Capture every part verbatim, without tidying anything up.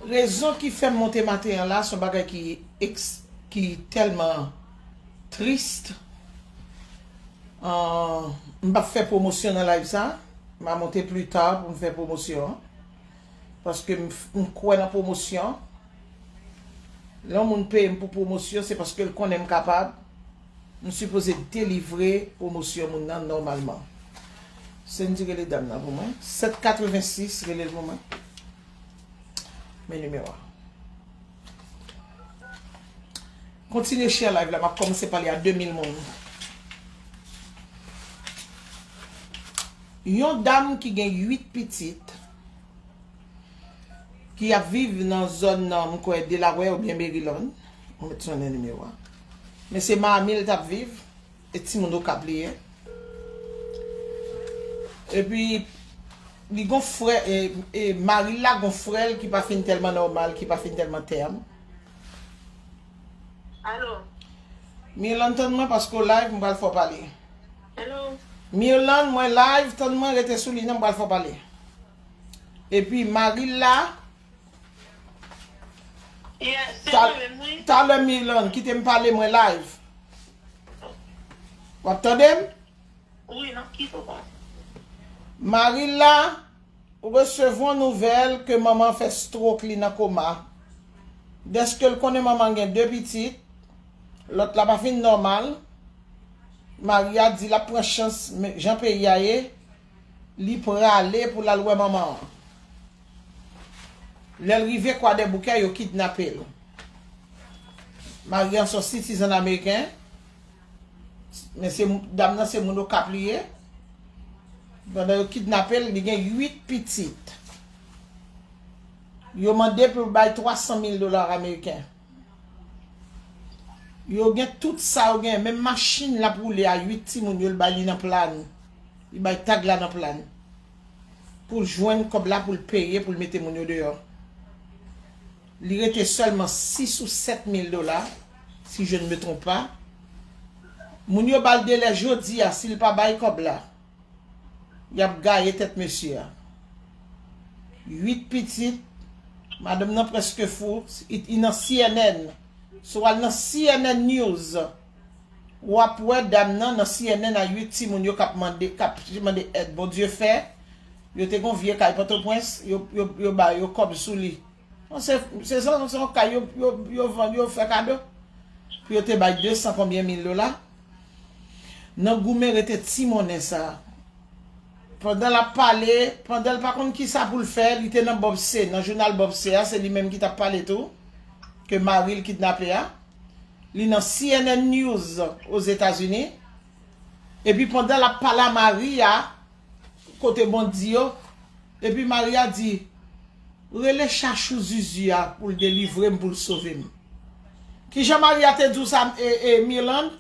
Rezon ki fè m monte maten an la, se yon bagay ki, ex, ki tèlman tris. Ah, m p ap fè pwomosyon nan live sa. M a monte pli ta pou m fè pwomosyon an. Paske m, m kwè nan pwomosyon. Lè yon moun peye m pou pwomosyon, se paske l konnen m kapab. M sipoze delivre pwomosyon moun nan nòmalman. Sendy, rele dam nan pou mwen. Sèt katrevensis, rele l pou mwen. Men nimewo a. Kontinye share live la, m ap kòmanse pale a de mil moun. Yon dam ki gen uit pitit, ki ap viv nan zòn nan, m kwè, Delaware oubyen Maryland. Mwen met sonnen nimewo a. Men se Miami l t ap viv, e timoun Okap li ye. Epi, li gon frè, e, e mari l la gon frè l ki pa fin tèlman nòmal, ki pa fin tèlman tèm. Alo? Mirlande, tann mwen paske w live, m pral fè w pale. Hello? Mirlande, mwen live, tann mwen, rete sou liy nan, m pral fè w pale. Epi mari l la, yes, se mwen menm, wi. Talè Mirlande, kite m pale, mwen live. W ap tande m? Wi, n ap kite w pale. Mari l la resevwa nouvèl ke manman fè stroke, li nan koma. Dèske l konnen manman gen de pitit, lòt la pa fin nòmal, mari a di l ap pran chans, men jan peyi a ye, li prale pou l al wè manman an. Lè l rive Kwadèboukè, yo kidnape l. Mari an se yon citizen ameriken, men se, dam nan se moun Okap li ye. Pandan yo kidnape l, li gen uit pitit. Yo mande pou l bay twa san mil dola ameriken. Yo gen tout sa yo gen, menm machin l ap woule a, uit timoun yo, l bay li nan plani. Li bay tag la nan plani. Pou l jwenn kòb la, pou l peye, pou l mete moun yo deyò. Li rete sèlman sis ou sèt mil dola, si je ne me trompe pas. Moun yo ba l delè jodi a, si l pa bay kòb la, y ap gaye tèt mesye a. Uit pitit, madanm nan prèske fou, i, i nan C N N. Si w al nan C N N News, w ap wè dam nan nan C N N a uit timoun yo k ap mande, k ap mande èd. Bondye fè, yo te gon vye kay Pòtoprens, yo, yo, yo ba yo kòb sou li. Bon, se, se, se, se yon kay yo, yo, yo vann, yo fè kado. Pou yo te bay de san konbyen mil dola. Nan goumen rete ti monnen sa. Pandan l ap pale, pandan l pa konn kisa pou l fè, li te nan Bòb Se, nan jounal Bòb Se a, se li menm ki t ap pale tou, ke mari l kidnape a. Li nan C N N News Ozetazini. Epi pandan l ap pale a mari a, kote bandi yo, epi mari a di, rele chachou Zuzu a pou l delivre m, pou l sove m. Kijan mari a te di w sa, e, e, Mirlande?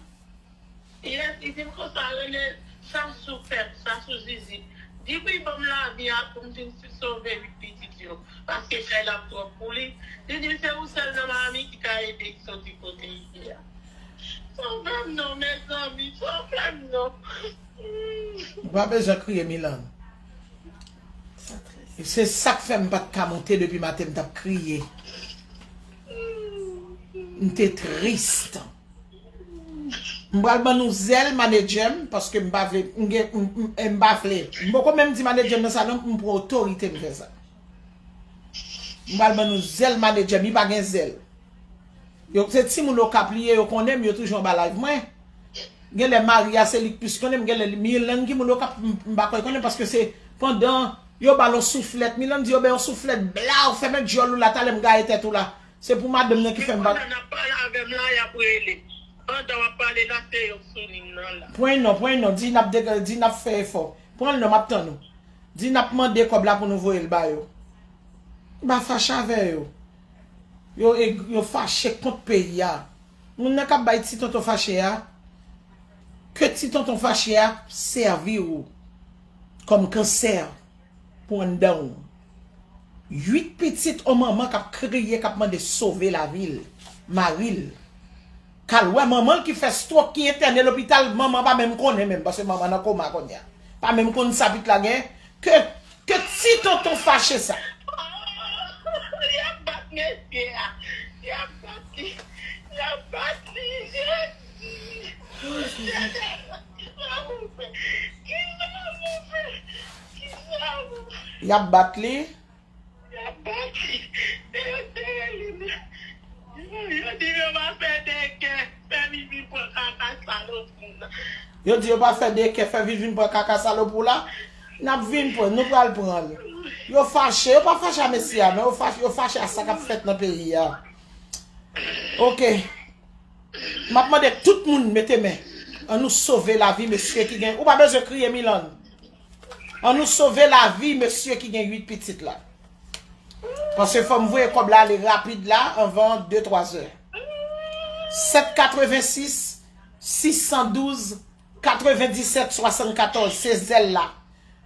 Yes, li di m konsa, rele chachou pèp, chachou Zuzu. Di pou l ban m lavi a pou m vin sove uit pitit yo, paske kay la twòp pou li. Li di m se ou sèl nan Miami ki ka ede, ki soti kote l ye a. Sove m non, mezanmi, sove m non. Ou pa bezwen kriye, Mirlande. Se sa k fè m pa t ka monte depi maten, m t ap kriye. M te tris. M pral ban nou zèl manedjè m, paske m pa vle, m gen, m, m, m pa vle. M poko menm di manedjè m nan sa non, m pran otorite m fè sa. M pral ban nou zèl manedjè m, li pa gen zèl. Yo, se timoun Okap li ye, yo konnen m, yo toujou anba live mwen. Genlè mari a se li k plis konnen m, genlè Mirlande ki moun Okap, m, m pa kwè konnen, paske se pandan yo ba l yon souflèt, Mirlande di yo ba yon souflèt, blaw, fèmen djòl ou la, talè m gaye tèt ou la. Se pou madanm nan ki fè m bat. Pandan n ap pale avè m la, y ap rele. Pandan w ap pale la, se yo k sou liy nan la. Pran non, pran non, di n ap dega-, di n ap fè efò. Pran l non, m ap tann ou. Di n ap mande kòb la pou nou voye l ba yo. M pa fache avè yo. Yo, yo fache kont peyi a. Moun nan k ap bay ti tonton fache a, ke ti tonton fache a sèvi w kòm kansè pou anndan w. Uit pitit, on manman k ap kriye, k ap mande sove lavi l, mari l. K al wè manman l ki fè stwòk, ki entène lopital, manman pa menm konnen menm, paske manman nan koma kounye a. Pa menm konn sa pitit la gen, ke, ke ti tonton fache sa. Pye a. Y ap bat li. Y ap bat li. Jezi. Jezi. Kisa nou fè? Kisa nou fè? Kisa nou fè? Y ap bat li. Y ap bat li. E yo sere li. Yo, yo di yo va fè de kè. Fè Vivi pran kaka salopri nan. Yo di yo pa fè de kè, fè Vivi pran kaka salopri la. N ap vin pran, nou pral pran l. Yo fache, yo pa fache a mesye a, non, yo fache, yo fache a sa k ap fèt nan peyi a. Ok. M ap mande tout moun mete men. An nou sove lavi mesye ki gen. Ou pa bezwen kriye, Milan. An nou sove lavi mesye ki gen uit pitit la. Paske fò m voye kòb la ale rapid la anvan de twa zè. Sèt katrevensis, sis san douz, katrevendisèt, swasannkatòz, se Zèl la.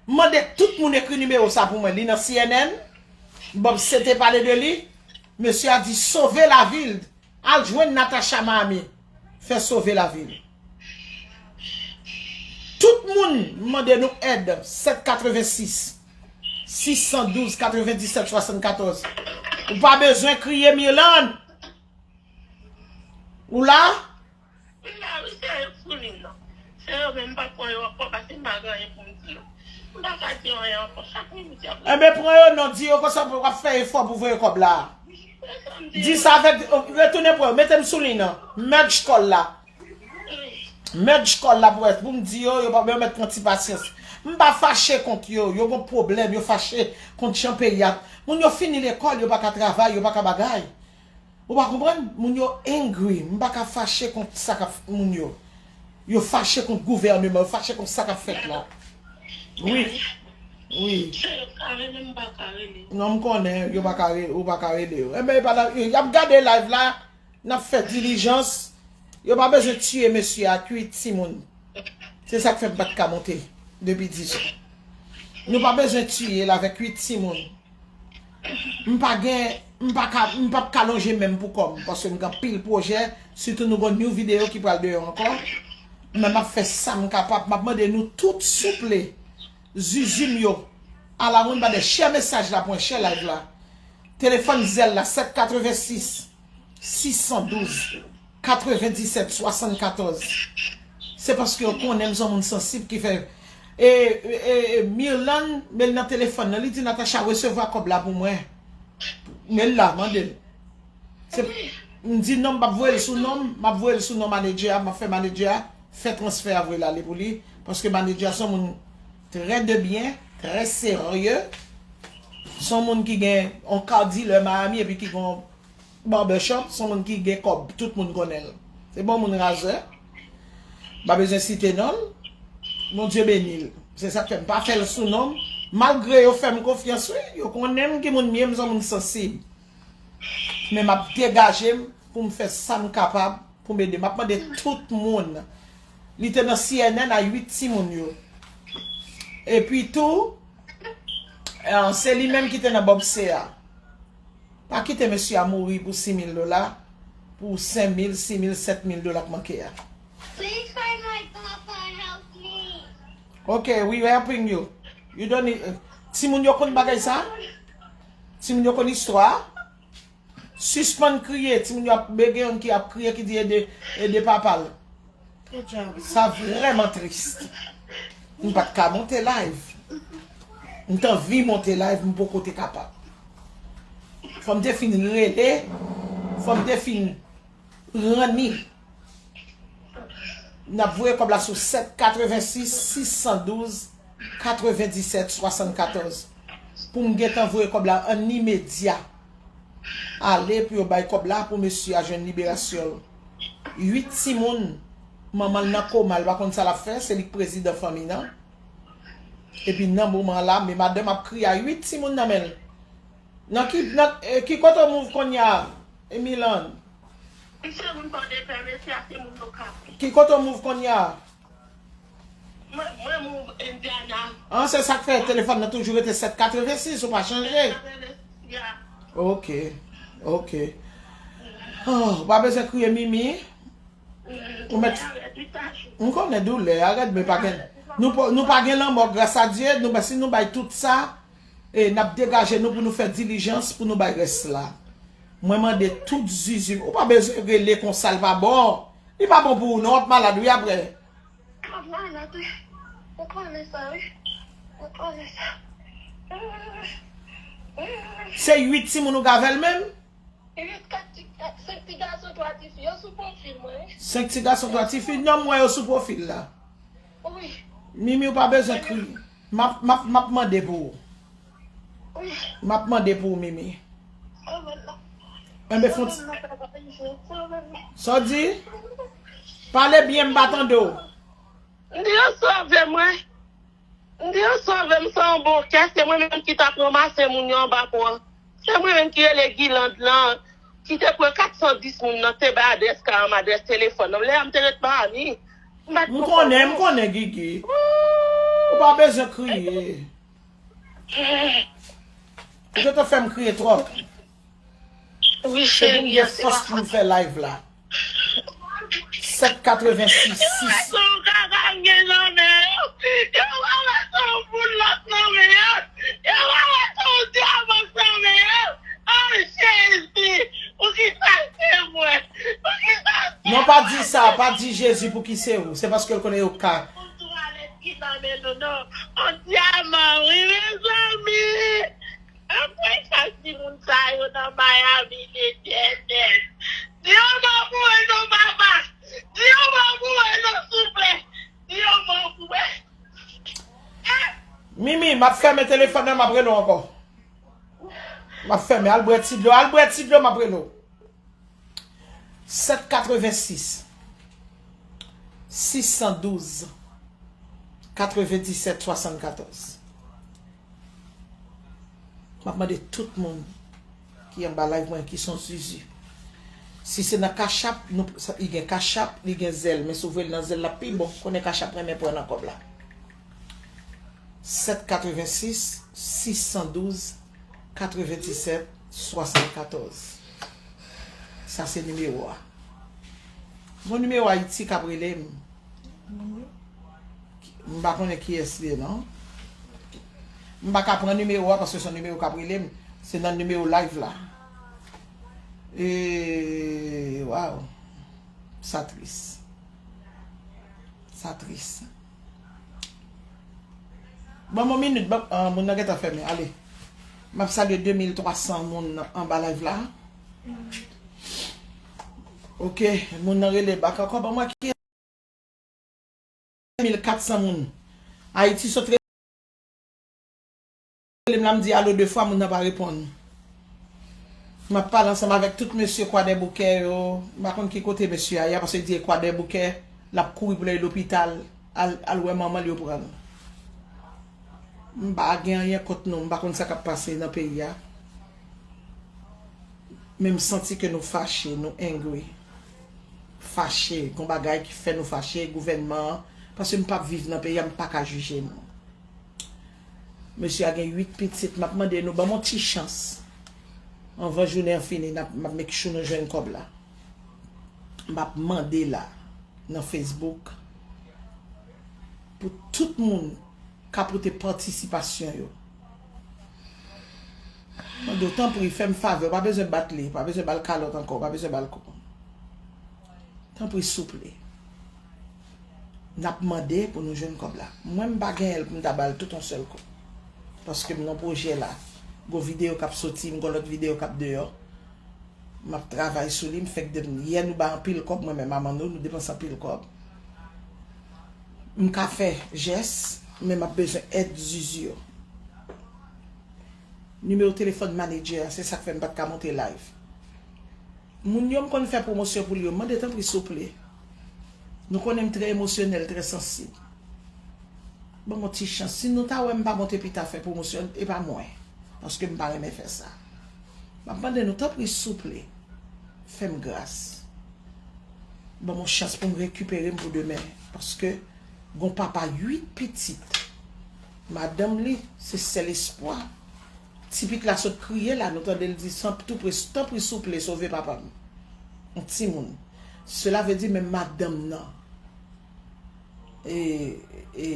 M mande tout moun ekri nimewo sa pou mwen. Li nan C N N. Bob Sete pale de li. Mesye a di sove lavi l. Al jwenn Natacha Miami. Fè sove lavi l. Tout moun, m mande nou èd. Sèt katrevensis, sis san douz, katrevendisèt, swasannkatòz. Ou pa bezwen kriye, Mirlande. Ou la? M la wi, se yo sou liy nan. Se yo menm, m pa pran yo ankò paske m pa gen anyen pou m di yo. M pa ka di yo anyen ankò. Chak minit y ap... Enben, pran yo non, di yo konsa w ap fè efò pou voye kòb la. Di sa avèk, retounen pran yo, mete m sou liy nan. Merge call la. Merge call la pou, pou m di yo, yo pa, yo mèt pran ti pasyans. M pa fache kont yo, yo gon pwoblèm, yo fache kont jan peyi a. Moun yo fini lekòl, yo pa ka travay, yo pa ka bagay. Ou pa konprann? Moun yo angry. M pa ka fache kont sa k ap moun yo. Yo fache kont gouvèneman, yo fache kont sa k ap fèt la. Wi. Wi. Se yo ka rele, m pa ka rele. Non, m konnen, yo pa ka re-, ou pa ka rele yo. Enben, e pa la, y ap gade live la, n ap fè dilijans. Yo pa bezwen tiye mesye ak uit timoun. Se sa k fè m pa t ka monte depi dis. Nou pa bezwen tiye l avèk uit timoun. M pa gen, m pa ka, m p ap ka lonje men m pou kò m, paske m gen anpil pwojè, sitou nou gon new video ki pral deyò ankò. Men m ap fè sa m kapab, m ap mande nou tout souple, zuzu m yo, ala moun ba de share mesaj la pou mwen, share live la. Telefòn Zèl la, sèt katrevensis, sis san douz, katrevendisèt, swasannkatòz. Se paske yo konnen m se yon moun sansib ki fè, e, e, e, Mirlande, men l nan telefòn nan, li di Natacha resevwa kòb la pou mwen. Men l la, mande l. Se, m di non, m p ap voye l sou non m, m ap voye l sou non manedjè a, m ap fè manedjè a fè transfè a voye l ale pou li, paske manedjè a se yon moun trè de byen, trè serye. Se yon moun ki gen yon car dealer Miami epi ki gen yon barbershop, se yon moun ki gen kòb, tout moun konnen l. Se bon moun razè. M pa bezwen site non l. Bondye beni l. Se sa k fè m pa fè l sou non m. Malgre yo fè m konfyans, wi. Yo konnen m ki moun m ye, m se yon moun sansib. Men m ap degaje m pou m fè sa m kapab pou m ede. M ap mande tout moun. Li te nan C N N a uit timoun yo. Epi tou, eh, se li menm ki te nan Bob C A. Pa kite mesye a mouri pou sis mil dola, pou senk mil, sis mil, sèt mil dola k manke a. Please find my papa and help me. Ok, we helping you. You don't need, eh, timoun yo konn bagay sa? Timoun yo konn istwa? Sispann kriye, timoun yo ap bege, youn ki ap kriye, ki di ede, ede papa l. Good job. Sa vrèman tris. M pa t ka monte live. M t anvi monte live, m poko te kapab. Fò m te fin rele, fò m te fin ranni. N ap voye kòb la sou sèt katrevensis, sis san douz, katrevendisèt, swasannkatòz. Pou m gentan voye kòb la an imedya. Ale pou yo bay kòb la pou mesye a jwenn liberasyon l. Uit timoun, manman l nan koma, l pa konn sa l ap fè, se li k prezidan fanmi nan. Epi nan moman la, men madanm ap kriye a uit timoun nan men l. Nan ki, nan, eh, ki kote w mouv kounye a, Emilan? Misye moun Pòdepè, mesye a se moun Okap. Ki kote w mouv kounye a? Mwen, mwen mouv Indiana. An, se sa k fè telefòn nan toujou rete sèt katrevensis, ou pa chanje. Sèt katrevensis, ya. Ok, ok. Oh, ou pa bezwen kriye, Mimi. Ou mèt, m konnen doulè a rèd, men pa gen, nou pa, nou pa gen lanmò, gras a Dye, nou, si nou bay tout sa, e n ap degaje nou pou nou fè dilijans, pou nou bay rès la. Mwen mande tout zizi. Ou pa bezwen rele konsa, l pa bon. Li pa bon pou ou non, w ap malad wi apre. M ap malad wi. Ou konnen sa wi. Ou konnen sa. Se uit timoun ou gen avè l menm? Uit, kat ti, kat, senk ti gason, twa ti fi. Yo sou pwofil mwen wi. Senk ti gason, twa ti fi. Non, m wè yo sou pwofil la. Wi. Mimi, ou pa bezwen kriye. M ap, m ap, m ap mande pou ou. Wi. M ap mande pou ou, Mimi. Amen la. Enben, fon. Amen la, papa Jezi. Amen la. Sa w di? Pale byen, m pa tande w. M di yo sove mwen. M di yo sove m san bon kè, se mwen menm ki t ap ranmase moun yo anba pon an. Se mwen menm ki rele Giland lan, ki te pran kat san dis moun nan, te bay adrès kay an, adrès telefòn nan. Lè a m te ret Miami. M pa t M gon konnen, m kòb. Konnen, Gigi. Ou pa bezwen kriye. Ou te fè m kriye twòp. Wi, Se pou m cheri, gen se fòs pa pou m fè live la. Sèt katrevensis. Yo wè sa w ka gen nan men yo. Yo pa wè sa w pou lòt nan men yo. Yo pa wè sa w dyaman nan men yo. Oh, Jezi, poukisa se mwen? Poukisa se Non, pa di sa, pa di Jezi pou ki se ou. Se paske l konnen yo ka. Moun twalèt ki nan men nou, non. On dyaman, wi, mezanmi. Anpwen sa timoun sa yo nan Miami, Letènèl. Di yon mo pou mwen non, papa. Di yon mo pou mwen non, souple. Di yon mo pou mwen. Mimi, m ap fèmen telefòn nan, m ap rele w ankò. M ap fèmen, al bwè ti dlo, al bwè ti dlo, m ap rele w. Sèt katrevensis, sis san douz, katrevendisèt swasannkatòz. M ap mande tout moun ki anba live mwen ki se yon zizi. Si se nan Cash App, nou, sa, li gen Cash App, li gen Zelle, men si w voye l nan Zelle, l ap pi bon. Konnen Cash App renmen pran nan kòb la. Sèt katrevensis, sis san douz, katrevendisèt, swasannkatòz. Sa se nimewo a. Bon, nimewo Ayiti k ap rele m. M pa konnen kiyès li ye, non. M pa ka pran nimewo a paske se yon nimewo k ap rele m. Se nan nimewo live la. E, waw. Sa tris. Sa tris. Ban m yon minit, ban, ah, moun nan gentan fèmen. Ale. M ap salye de mil twa san moun anba live la. Ok, moun nan rele bak ankò. Ban mwen ki de mil kat san moun. Ayiti sot rele m la, m di alo de fwa, moun nan pa reponn. M ap pale ansanm avèk tout mesye Kwadèboukè yo. M pa konn ki kote mesye a ye a, paske li di Kwadèboukè, l ap kouri pou l al lopital, al, al wè manman l yo pran l. M pa gen anyen kont nou, m pa konn sa k ap pase nan peyi a. Men m santi ke nou fache, nou angry. Fache, gon bagay ki fè nou fache, gouvènman an, paske m p ap viv nan peyi a, m pa ka jije nou. Mesye a gen uit pitit, m ap mande nou ban m yon ti chans. Anvan jounen an fini, n ap, m ap make sure nou jwenn kòb la. M ap mande la, nan Facebook, pou tout moun ka pote patisipasyon yo. Mande w, tanpri, fè m favè, w pa bezwen bat li, w pa bezwen ba l kalòt ankò, w pa bezwen ba l kou. Tanpri, souple. N ap mande pou nou jwenn kòb la. Mwen, m pa genyen l pou m ta ba l tout yon sèl kou. Paske m nan pwojè la. Gon videyo k ap soti, m gon lòt videyo k ap deyò. M ap travay sou li, m fèk de, yè nou bay anpil kòb, mwen menm a Manno, nou depanse anpil kòb. M ka fè jès, men m ap bezwen èd zuzu yo. Nimewo telefòn manadjè a, se sa k fè m pa t ka monte live. Moun yo m konn fè pwomosyon pou li yo, m mande tanpri souple. Nou konnen m trè emosyonèl, trè sansib. Ban m yon ti chans. Si nou ta wè m pa monte pita fè pwomosyon, e pa mwen. Paske m pa renmen fè sa. M ap mande nou tanpri souple, fè m gras. Ban m yon chans pou m rekipere m pou demen. Paske gon papa uit pitit. Madanm li, se sèl espwa. Ti pitit la sot kriye la, nou tande l di, san, tou pre, tanpri souple, sove papa m. Yon timoun. Sela vle di menm madanm nan. E, e,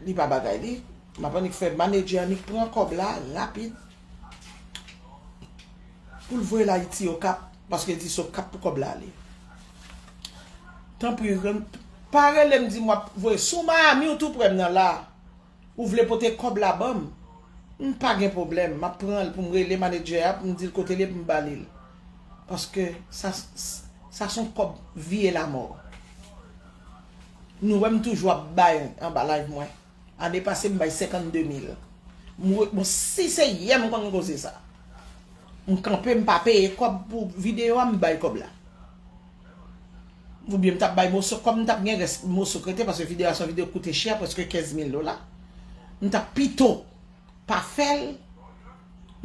li pa bagay li. M ap annik fè manadjè annik pran kòb la, rapid. pou l voye l Ayiti Okap, paske l di se Okap pou kòb la ale. Tanpri, pa rele m di m w ap voye sou Miami, ou tou prè m nan la. Ou vle pote kòb la ban m? M pa gen pwoblèm, m ap pran l pou m rele manedjè a, pou m di l kote l ye, pou m ba li l. Paske sa, sa se yon kòb vi e lamò. Nou wè m toujou ap bay anba live mwen. Ane pase, m bay senkannde mil. M re-, bon, si se yè m konn koze sa. M kanpe, m pa peye kòb pou videyo a, m bay kòb la. Oubyen m t ap bay moso, kòm m t ap gen rès moso k rete, paske videyo a se yon videyo k koute chè, prèske kenz mil dola. M t ap pito pa fè l,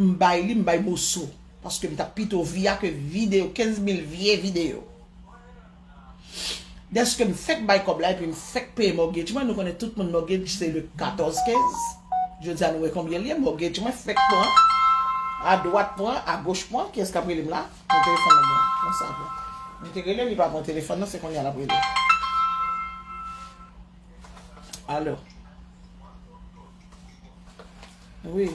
m bay li, m bay moso. Paske m t ap pito vi a ke videyo, kenz mil vye videyo. Dèske m fèk bay kòb la epi m fèk peye mortgage mwen, nou konnen tout moun mortgage se le katòz kenz. Jodi a nou wè konbyen l ye, mortgage mwen fèk pran. Adwat pran, agoch pran, kiyès k ap rele m la? Pran telefòn nan mwen, pran sa pran. Mwen te rele, li pa pran telefòn nan, se kounye a l ap rele. Alo. Wi.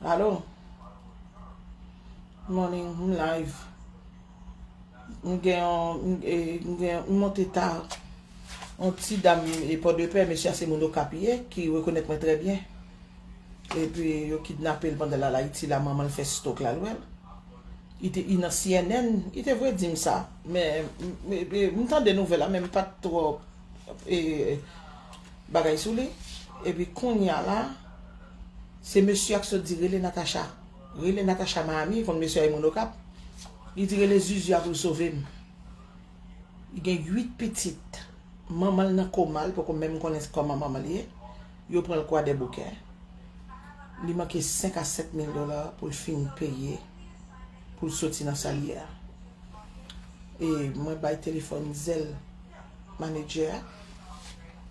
Alo. Morning, m live. M gen yon, m, e, m gen, m monte ta yon ti dam e Pòdepè, mesye a se moun Okap li ye, ki rekonèt mwen trè byen. Epi yo kidnape l pandan l al Ayiti la, manman l fè stok l al wè l. Li te, li nan C N N, li te vre di m sa. Men, m, m, m, m tande nouvèl la, men m pa t twò, e, bagay sou li. Epi kounye a la, se mesye a k sot di rele Natacha. Rele Natacha Miami, konn mesye a e moun Okap. Li di rele Zuzu a pou l sove m. Li gen uit pitit. Manman l nan koma, li poko menm konnen kòman manman l ye. Yo pran l Kwadèboukè. Li manke senk a sèt mil dola pou l fin peye, pou l soti nan sa l ye a. E mwen bay telefòn zèl manedjè a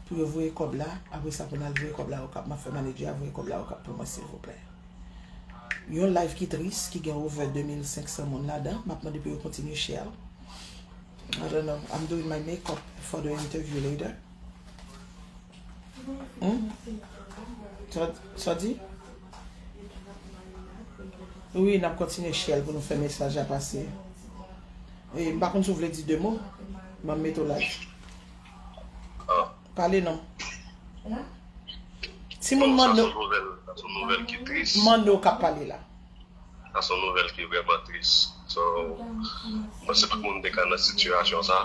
pou yo voye kòb la. Apre sa, pou n al voye kòb la Okap, m ap fè manedjè a voye kòb la Okap pou mwen, silvouplè. Yon live ki tris, ki gen over de mil senk san moun ladan. M ap mande pou yo kontinye share. I don't know. I'm doing my makeup for the interview later. Hmm? Sa, sa di? Wi, n ap kontinye share pou nou fè mesaj la pase. E, m pa konn si w vle di de mo. M ap mete w live. Pale non. Timoun Manno, Manno k ap pale la. Sa se yon nouvèl ki vrèman tris. So, m panse tout moun te ka nan sitiyasyon sa.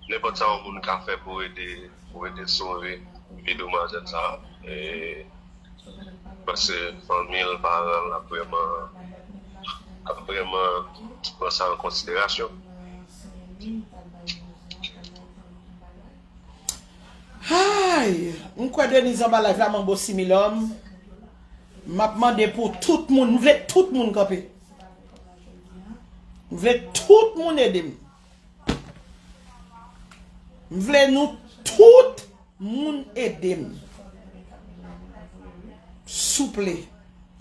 Nenpòt sa yon moun ka fè pou ede, pou ede sove vi demoiselle sa, e, m panse fanmi l, paran l ap vrèman, ap vrèman pran sa an konsiderasyon. Ay! M kwè Deniz anba live la, Manbo Similòm. M ap mande pou tout moun, m vle tout moun kanpe. M vle tout moun ede m. M vle nou tout moun ede m. Souple.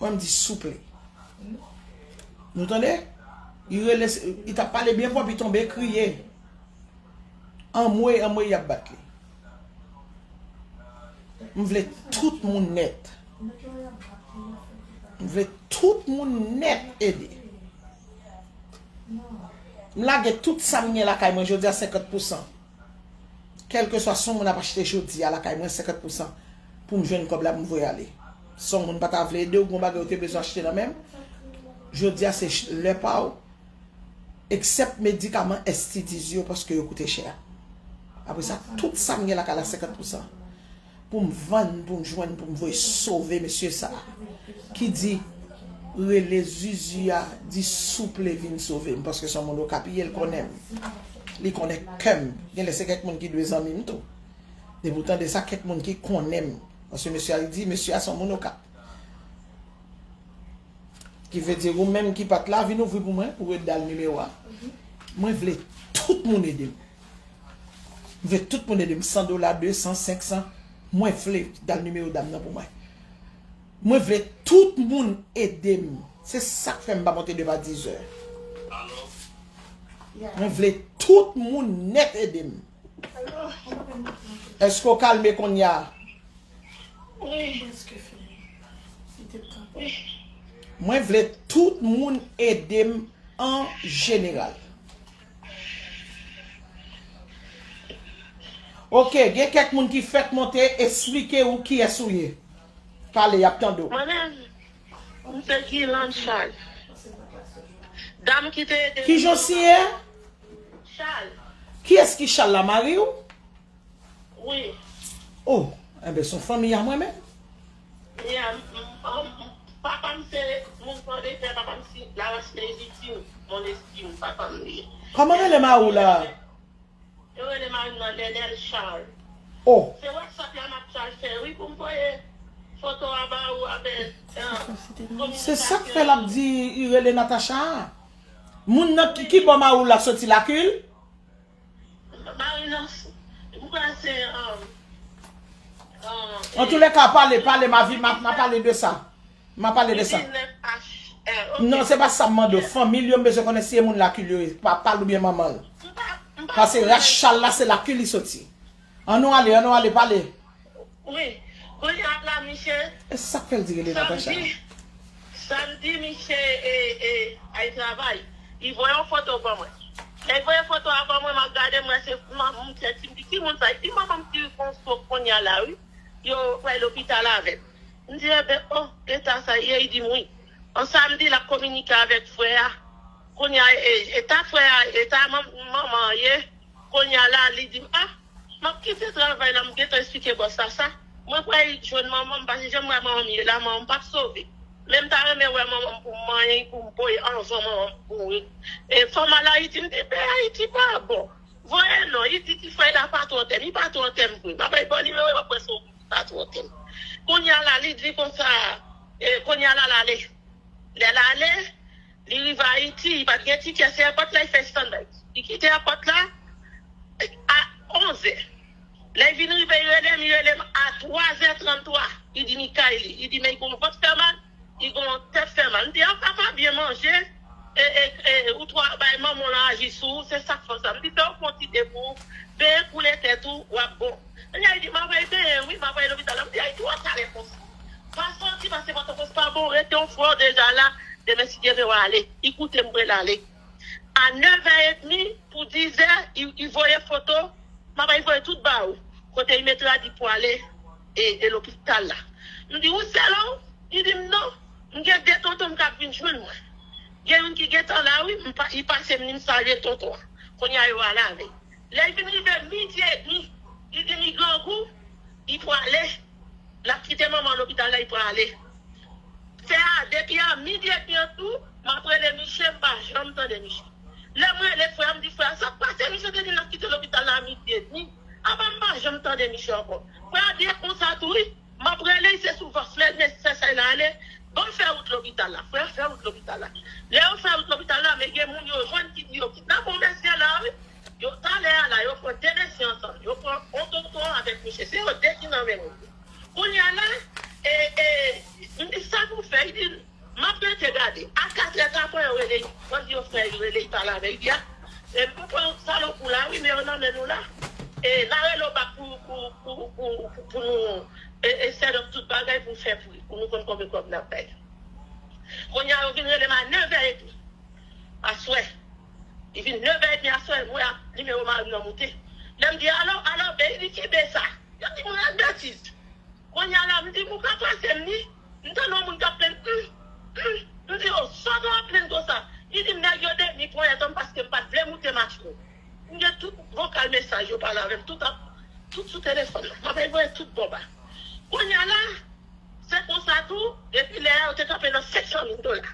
Mwen m di souple. Nou tande? Li rele, li t ap pale byen pwòp, li tonbe kriye. Anmwe, anmwe, y ap bat li. M vle tout moun nèt. M vle tout moun nèt ede. M lage tout sa m gen lakay mwen jodi a senkant pousan. Kèlkeswa sa yon moun ap achte jodi a lakay mwen, senkant pousan pou m jwenn kòb la pou m voye ale. Sa yon moun pa ta vle ede w, gon bagay ou te bezwen achte nan men m. Jodi a se ch-, lè pa w. Eksèp medikaman S T Ds yo, paske yo koute chè. Apre sa, tout sa m gen lakay la, senkant pousan. Pou m vann, pou m jwenn, pou m voye sove mesye sa a. Ki di, rele Zuzu a, di souple vin sove m, paske se yon moun Okap li ye, l konnen m. Li konnen kè m. Genlè se kèk moun ki dwe zanmi m tou. Depi w tande sa, kèk moun ki konnen m. Paske mesye a, li di, mesye a se yon moun Okap. Ki vle di, ou menm ki pa t la, vin ouvri pou mwen, pou ret dal nimewo a. Mwen vle tout moun ede m. M vle tout moun ede m, san dola, de san, senk san. Mwen vle dal nimewo dam nan pou mwen. Mwen vle tout moun ede m. Se sa k fè m pa monte devan dizè. Mwen vle tout moun nèt ede m. Èske w kalme kounye a? Wi. Wi. Mwen vle tout moun ede m an jeneral. Oke, gen kèk moun ki fèk monte, eksplike ou kiyès ou ye. Pale, y ap tande w. Mwen menm, m se Guirlande Charles. Dam ki te ede m. Kijan w siyen? Charles. Kiyès ki Charles la, mari w? Wi. Oh, enben, se yon fanmi a mwen menm. Yeah, m- m- m- papa m se moun Fòdetè, papa m se Laras Lejitim, Mon Estim, papa m li. Kòman rele mari w la? Yo rele mari m nan Nenel Charles. Oh. Se WhatsApp la m ap chal fè, wi, pou m voye foto a ba ou avèk. Se sa k fè l ap di li rele Natacha a. Moun nan ki, ki bò mari w la soti, Lakil? Mari nan, m kwè se, um, um, Antoulèka, pale, pale, ma vi, ma, ma pale de sa. Ma pale de sa. Diznèf H R, ok. Non, se pa sa m mande w. Fanmi l yo, m bezwen konnen si e moun Lakil yo ye. Papa l oubyen manman l. M pa, m pa Paske konnen. Rachal la, se Lakil li soti. Ann nou ale, ann nou ale, pale. Wi. Kounye a la, misye, E sa k fè l di rele Natacha? Samdi, samdi, misye, e, e, al travay. Li voye yon foto ban mwen. Lè l voye foto a ban mwen, m ap gade, m wè se manman m, tèt li. M di, "Ki moun sa?" Li di, "Manman m ki konso kounye a la, wi. Yo pral lopital avè l." M di, "Enben, oh, eta sa ye?" Li di m, "Wi." Yon samdi, l ap kominike avèk frè a. Kounye a, e, eta frè a, eta man- manman an ye. Kounye a la, li di m, "Ah, m ap kite travay la, m gentan eksplike bòs la sa. Mwen pral jwenn manman m, paske jan m wè manman m ye la, manman m p ap sove. Men m ta renmen wè manman m pou m manyen, pou m voye anvan manman m mouri." E fò m al Ayiti, m di, "Men Ayiti pa bon." Voye non, li di ti frè la pa twò tè m, li pa twò tè m vre. M ap bay bò nimewo, m ap wè si w pa twò tè m. Kounye a la, li di konsa, e, kounye a la, l ale. Lè l ale, li rive Ayiti, li pa t gen tikè, se èpòt la li fè standby. Li kite èpòt la a onzè. Lè li vin rive, li rele m, li rele m a twazè tranntwa. Li di m li kay li. Li di, "Men li gon vant fè mal, li gon tèt fè mal." M di, "An, papa byen manje, e, e, e, ou twò bay manman w lan aji sou ou, se sa k fè w sa." M di, "Fè w pran ti te pou ou, benyen koule tèt ou, w ap bon." Kounye a, li di, "M ap al benyen, wi, m ap al lopital la." M di, "Ay, twò talè konsa. Pa sòti, paske Pòtoprens pa bon, rete yon frè w deja la, demen si Dye vle w ale." Li koute m, m prale ale. A nèvè edmi pou dizè, li, li voye foto, m ap al voye tout ba ou. Kote li met rad li pou ale e, e lopital la. M di, "Ou sèl ou?" Li di m, "Non, m gen de tonton m k ap vin jwenn mwen. Gen youn ki gentan la, wi, m pa, li pase m, li m salye tonton an." Kounye a, yo ale avè l. Lè l vin rive midi edmi, li di m li grangou, li prale. L ap kite manman lopital la, li prale. Fè a, depi a midi edmi an tou, m ap rele misye, m pa janm tande misye. Lè m rele frè a, m di, "Frè a, sa k pase?" Misye te di l ap kite lopital la a midi edmi. Apa m pa janm tande misye ankò. Frè a di, "E konsa tou, wi." M ap rele, se sou vòs lè nesesè l ale. Ban m fè wout lopital la. Frè a fè wout lopital la. Lè yo fè wout lopital la, men gen moun yo jwenn ki di yo kidnape yon mesye la, wi. Yo talè a la, yo pran de mesye ansanm. Yo pran yon tonton avèk misye. Se yo de ki nan men moun yo. Kounye a la, e, e, m di, "Sa pou fè?" Li di, "M ap rete gade." A katrè, katrè yo rele, bandi yo fè yo rele, li pale avè l, li di, "A, e, m pran salopou la, wi, men yo nan men nou la. E, n a rele w bak pou, pou, pou, pou, pou, pou nou, e, e, set up tout bagay pou fè pri, pou nou konn konbyen kòb n ap bay." Kounye a, yo vin rele m a nèvè edmi aswè. Li vin nèvè edmi aswè, m wè ap, nimewo mari m nan moute. Lè m di, "Alo, alo, be," li di, "Ki be sa?" Yo di m yon betiz. Kounye a la, m di, "Ou ka pase m ni?" M tande yon moun k ap plenn, "Hum, hum." M di, "O, sa w ap plenn konsa?" Li di m, "Nèg yo demi ponyèt an m paske m pa t vle moute machin." M gen tout vokal mesaj yo pale avè m, tout ap, tout sou telefòn nan. M ap voye tout bò ba. Kounye a la, se konsa tou, depi lè a, yo te kanpe nan senk san mil dola.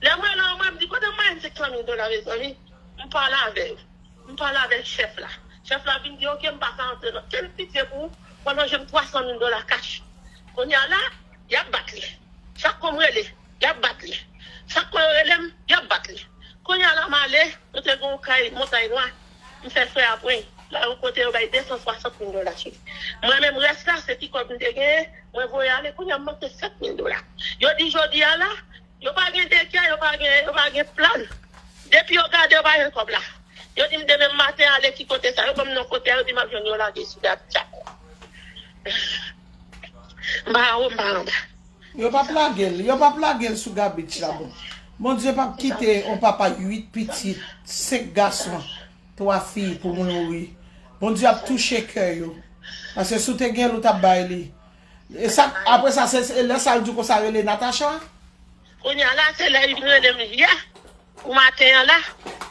Lè m wè la, mwen, m di, "Kote m manyen senk san mil dola, mezanmi?" M pale avè yo. M pale avèk chèf la. Chèf la vin di, "Oke, m pa ka antre nan kenn pitye pou ou, w a manje m twa san mil dola kach." Kounye a la, y ap bat li. Chak kou m rele, y ap bat li. Chak kou yo rele m, y ap bat li. Kounye a la, m ale, nou te gen yon kay Montay Nwa. M fè frè a pran la yon kote yo bay de san swasant mil dola sou li. Mwen menm, rès la, se ti kòb m te genyen, mwen voye ale, kounye a m manke sèt mil dola. Yo di jodi a la, yo pa gen dekè, yo pa gen, yo pa gen plan. Depi yo gade, yo pa gen kòb la. Yo di m demen maten ale ki kote sa. Yo ban m non kote a, yo di m ap jwenn yo lage sou Dapchak. M pa anwo, m pa anba. Yo p ap lage l. Yo p ap lage l sou gabich la, bon. Bondye p ap kite yon papa uit pitit, senk gason, twa fi pou moun mouri. Bondye ap touche kè yo. Paske si w te gen l, ou t ap bay li. E sa, apre sa, se, se lè sa l di w konsa rele Natacha? Kounye a la, se lè li vin rele m yè. Pou maten an la,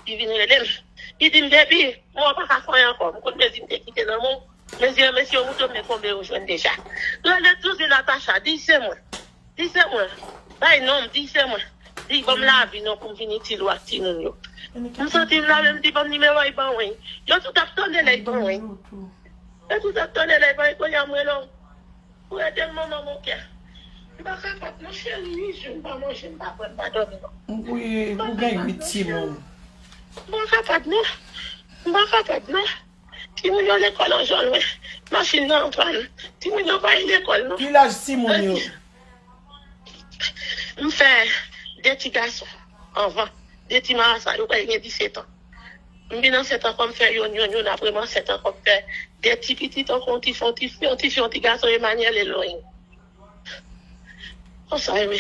li vin rele m. Li di m, "Baby, mwen pa ka fè anyen ankò." M konn mezi m te kite nan men w. Mezi an, mesye, ou te men konbyen yo jwenn deja. Rele toujou Natacha, di se mwen. Di se mwen. Bay non m, di se mwen. Di ban m lavi non pou m vin itil ou ak timoun yo. M santi m la menm, di ban m nimewo l ban mwen. Yo tout ap tande lè l ban mwen. Yo tout ap tande lè l ban mwen, kounye a m rele w. Ou ede m manman mon kè. M pa kapab non cheri, uit jou m pa manje, m pa bwè, m pa dòmi non. Wi, ou gen uit timoun. M pa kapab non. M pa kapab non. Timoun yo lekòl an jòl mwen. Machin nan an pàn. Timoun yo pa al lekòl non. Ki laj timoun yo? M fè de ti gason anvan. De ti marasa, yo pral gen disèt an. M vin ansent ankò, m fè youn, youn, youn, apre m ansent ankò, m fè de ti pitit ankò, yon ti fi, yon ti fi, yon ti fi, yon ti gason, Emmanuel Elohim. Konsa, wi.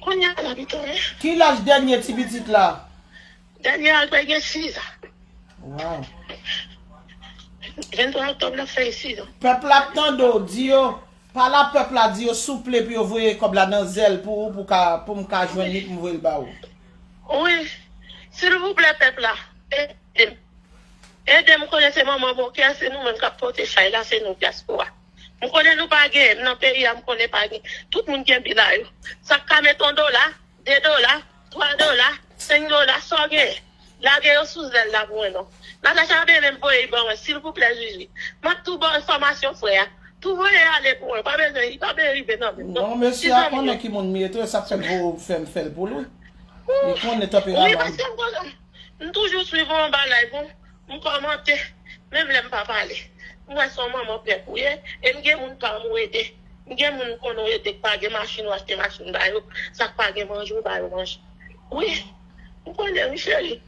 Kounye a la, pito, wi. Ki laj dènye ti pitit la? Dènye a, l pral gen sis an. Wow. Venntwa oktòb, l ap fè sis an. Pèp la ap tande w, di yo, pale a pèp la, di yo souple pou yo voye kòb la nan zèl pou ou, pou ka, pou m ka jwenn li, pou m voye l ba ou. Wi. Silvouplè, pèp la, ede m. Ede m, konnen se manman bon kè, se nou menm k ap pote chay la, se nou dyaspora. M konnen nou pa gen, m nan peyi a, m konnen pa gen. Tout moun gen bil a yo. Sa k ka met yon dola, de dola, twa dola, senk dola, sa w gen. Lage yo sou zèl la pou mwen non. Natacha pa menm voye l ban mwen, silvouplè, Jiji. M ap tou ba w enfòmasyon frè a. Tou voye ale pou mwen, pa bezwen, li pa bezwen rive nan men m non. Non, mesye a konnen ki moun m ye tou, e sa k fè l voye w fè m fè l pou l, wi. Li konnen tanperaman m. Wi, paske m konnen. M toujou swiv ou anba live ou, m kòmante, menm lè m pa pale. M wè se yon manman pèp ou ye, e m gen moun pa m ou ede. M gen moun m konnen ou ede k pa gen machin, ou achte machin ba yo, sa k pa gen manje, ou ba yo manje. Wi, m konnen wi cheri.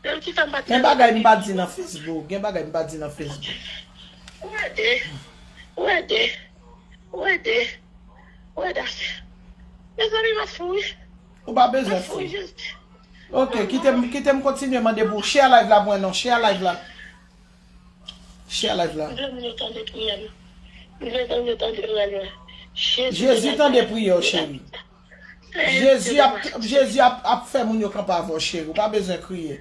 Menm ki fè m pa t... Gen bagay m pa di nan Facebook, gen bagay m pa di nan Facebook. Ou ede, ou ede, ou ede, ou ede ase. Mezanmi, m ap fou wi. Ou pa bezwen fou. Ok, kite m, kite m kontinye mande pou w. Share live la pou mwen non, share live la. Share live la. M vle moun yo tande priyè m. M vle moun yo tande priyè m. Jezi tande priyè w, cheri. Jezi ap, Jezi ap, ap fè moun yo kanpe avè w, cheri. Ou pa bezwen kriye.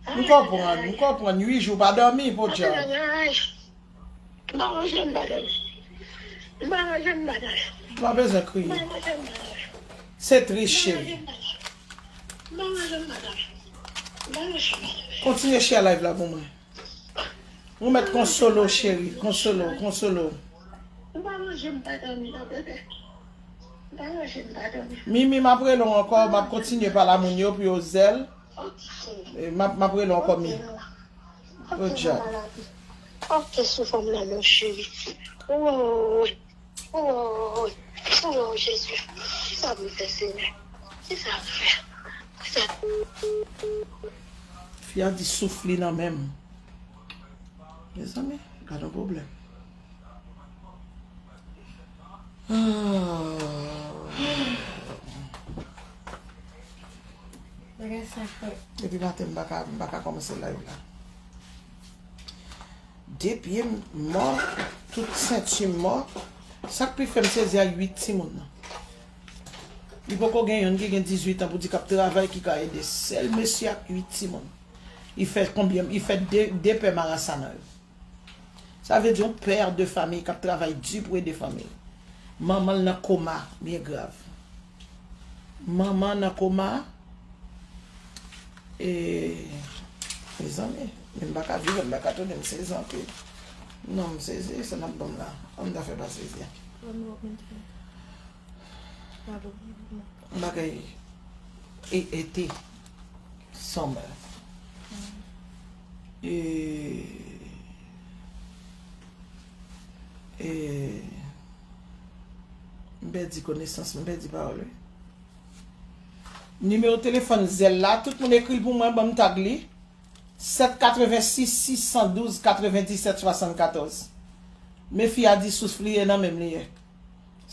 M konprann, m konprann. Uit jou w pa dòmi, podyab. M pa manje, m pa dòmi. M pa manje, m pa dòmi. Ou pa bezwen kriye. M pa manje, m pa dòmi. Se tris, cheri. M pa manje, m pa dòmi. M pa manje, m pa dòmi. Kontinye share live la pou mwen. Ou mèt konsole w, cheri. Konsole w, konsole w. M pa manje, m pa dòmi, non, bebe. M pa manje, m pa dòmi. Mimi, m ap rele w ankò, m ap kontinye pale a moun yo pou yo zèl. E m ap, m ap rele w ankò, Mi. Good job. Ok, sou fòm nan, mon cheri. Woy, woy, woy, Jezi. Kisa pou m fè, Senyè? Kisa pou m fè? Kisa... Fi a di souf li nan men m. Mezanmi, gad yon pwoblèm. Ah. Bagay sa fè. Depi maten, m pa ka, m pa ka kòmanse live la. De pye m mò, tout senti m mò. Sa k pi fè m sezi a uit timoun nan. Li poko gen youn ki gen dizuit an pou di k ap travay, ki ka ede sèl mesye ak uit timoun. Li fè konbyen, li fè de, de pè marasa nan yo. Sa vle di yon pè de fanmi k ap travay di pou ede fanmi l. Manman l nan koma, byen grav. Manman nan koma, e, mezanmi, men m pa ka viv, m pa ka tounen, m sezi anpil. Non, m sezi, sa n ap ban m la. Ann ta fè pa sezi. Bagay e, ete. Summer. E, e, m pèdi konesans, m pèdi pawòl, wi. Nimewo telefòn Zelle la, tout moun ekri l pou mwen, ban m tag li. Sèt katrevensis, sis san douz, katrevendiset, swasannkatòz. Men fi a di souf li ye, nan men m li ye.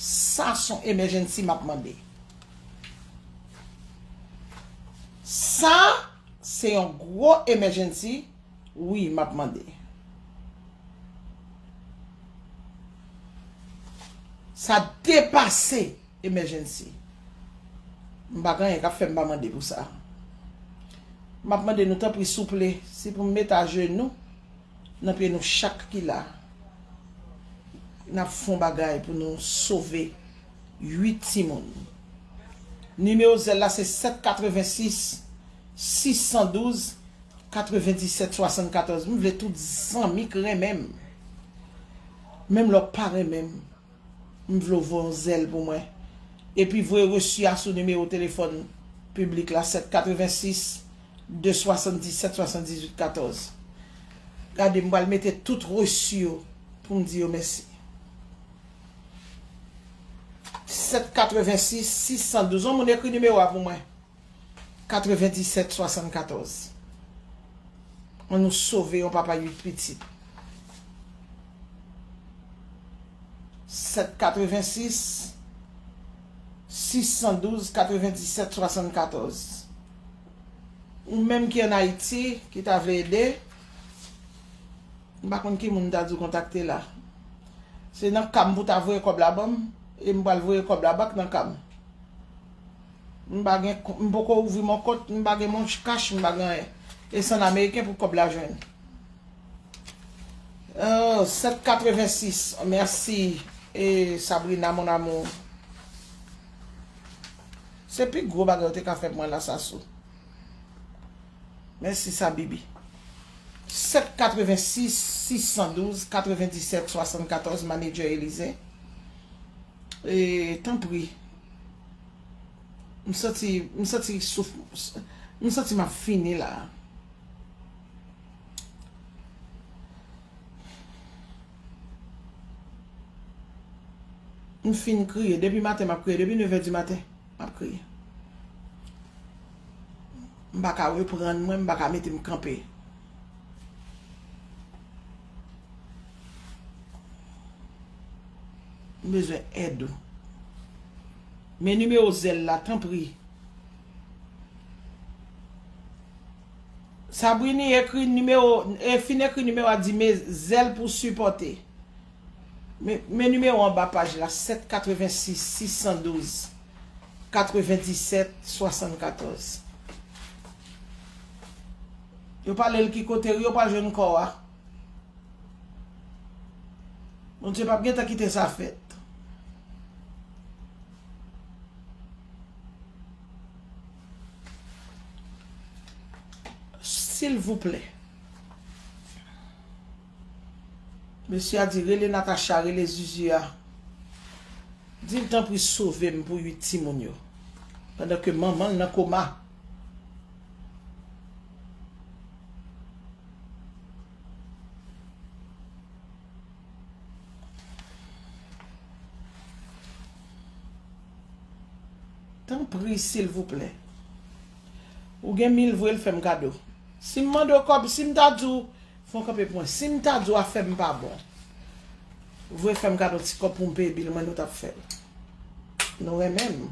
Sa se yon emergency m ap mande. Sa se yon gwo emergency, wi, m ap mande. Sa depase emergency. M pa gen anyen k ap fè m pa mande pou sa. M ap mande nou, tanpri, souple, si pou m met ajenou nan pye nou chak ki la, n ap fè yon bagay pou nou sove uit timoun. Nimewo zèl la se sèt katrevensis, sis san douz, katrevendisèt, swasannkatòz. M vle tout zanmi k renmen m, menm lè w pa renmen m, m vle w voye yon zèl pou mwen. Epi voye resi a sou nimewo telefòn piblik la, sèt katrevensis, de swasanndisèt, swasanndizuit, katòz. Gade, m pral mete tout resi yo pou m di yo mèsi. Sèt katrevensis, sis san douz. Yon moun ekri nimewo a pou mwen. Katrevendisèt, swasannkatòz. Ann nou sove yon papa uit pitit. Sèt katrevensis, sis san douz, katrevendisèt, swasannkatòz. Ou menm ki ann Ayiti, ki ta vle ede, m pa konn ki moun m ta di w kontakte la. Se nan ka m pou ta voye kòb la ban m, e m pral voye kòb la back nan ka m. M pa gen, m poko ouvri mon kont, m pa gen mon kach, m pa gen anyen. E se ann ameriken pou kòb la jwenn. Oh, sèt katrevensis. Mèsi, e Sabrina, mon amour. Se pi gwo bagay ou te ka fè pou mwen la, Sasou. Mèsi, Sabibi. Sèt katrevensis, sis san douz, katrevendisèt, swasannkatòz, Manager Elize. E, tanpri. M santi, m santi souf, m santi m ap fini la. M fin kriye. Depi maten, m ap kriye. Depi nevè di maten, m ap kriye. M pa ka reprann mwen, m pa ka mete m kanpe. M bezwen èd ou. Men nimewo zèl la, tanpri. Sabrini ekri nimewo, e fin ekri nimewo a, di men zèl pou sipòte. Men, men nimewo anba paj la, sèt katrevensis, sis san douz, katrevendisèt, swasannkatòz. Yo pale l ki kote, yo pral jwenn kò a. Bondye p ap gentan kite sa fèt. Silvouplè. Mesye a di, rele Natacha, rele Zuzu a. Di l tanpri sove m pou uit timoun yo. Pandan ke manman l nan koma. Tanpri, silvouplè. Ou gen mil, voye l fè m kado. Si m mande w kòb, si m ta di w, fè w kanpe pou mwen. Si m ta di w afè m pa bon, voye fè m kado ti kòb pou m peye bil mwen, nou t ap fè l. Nou renmen m.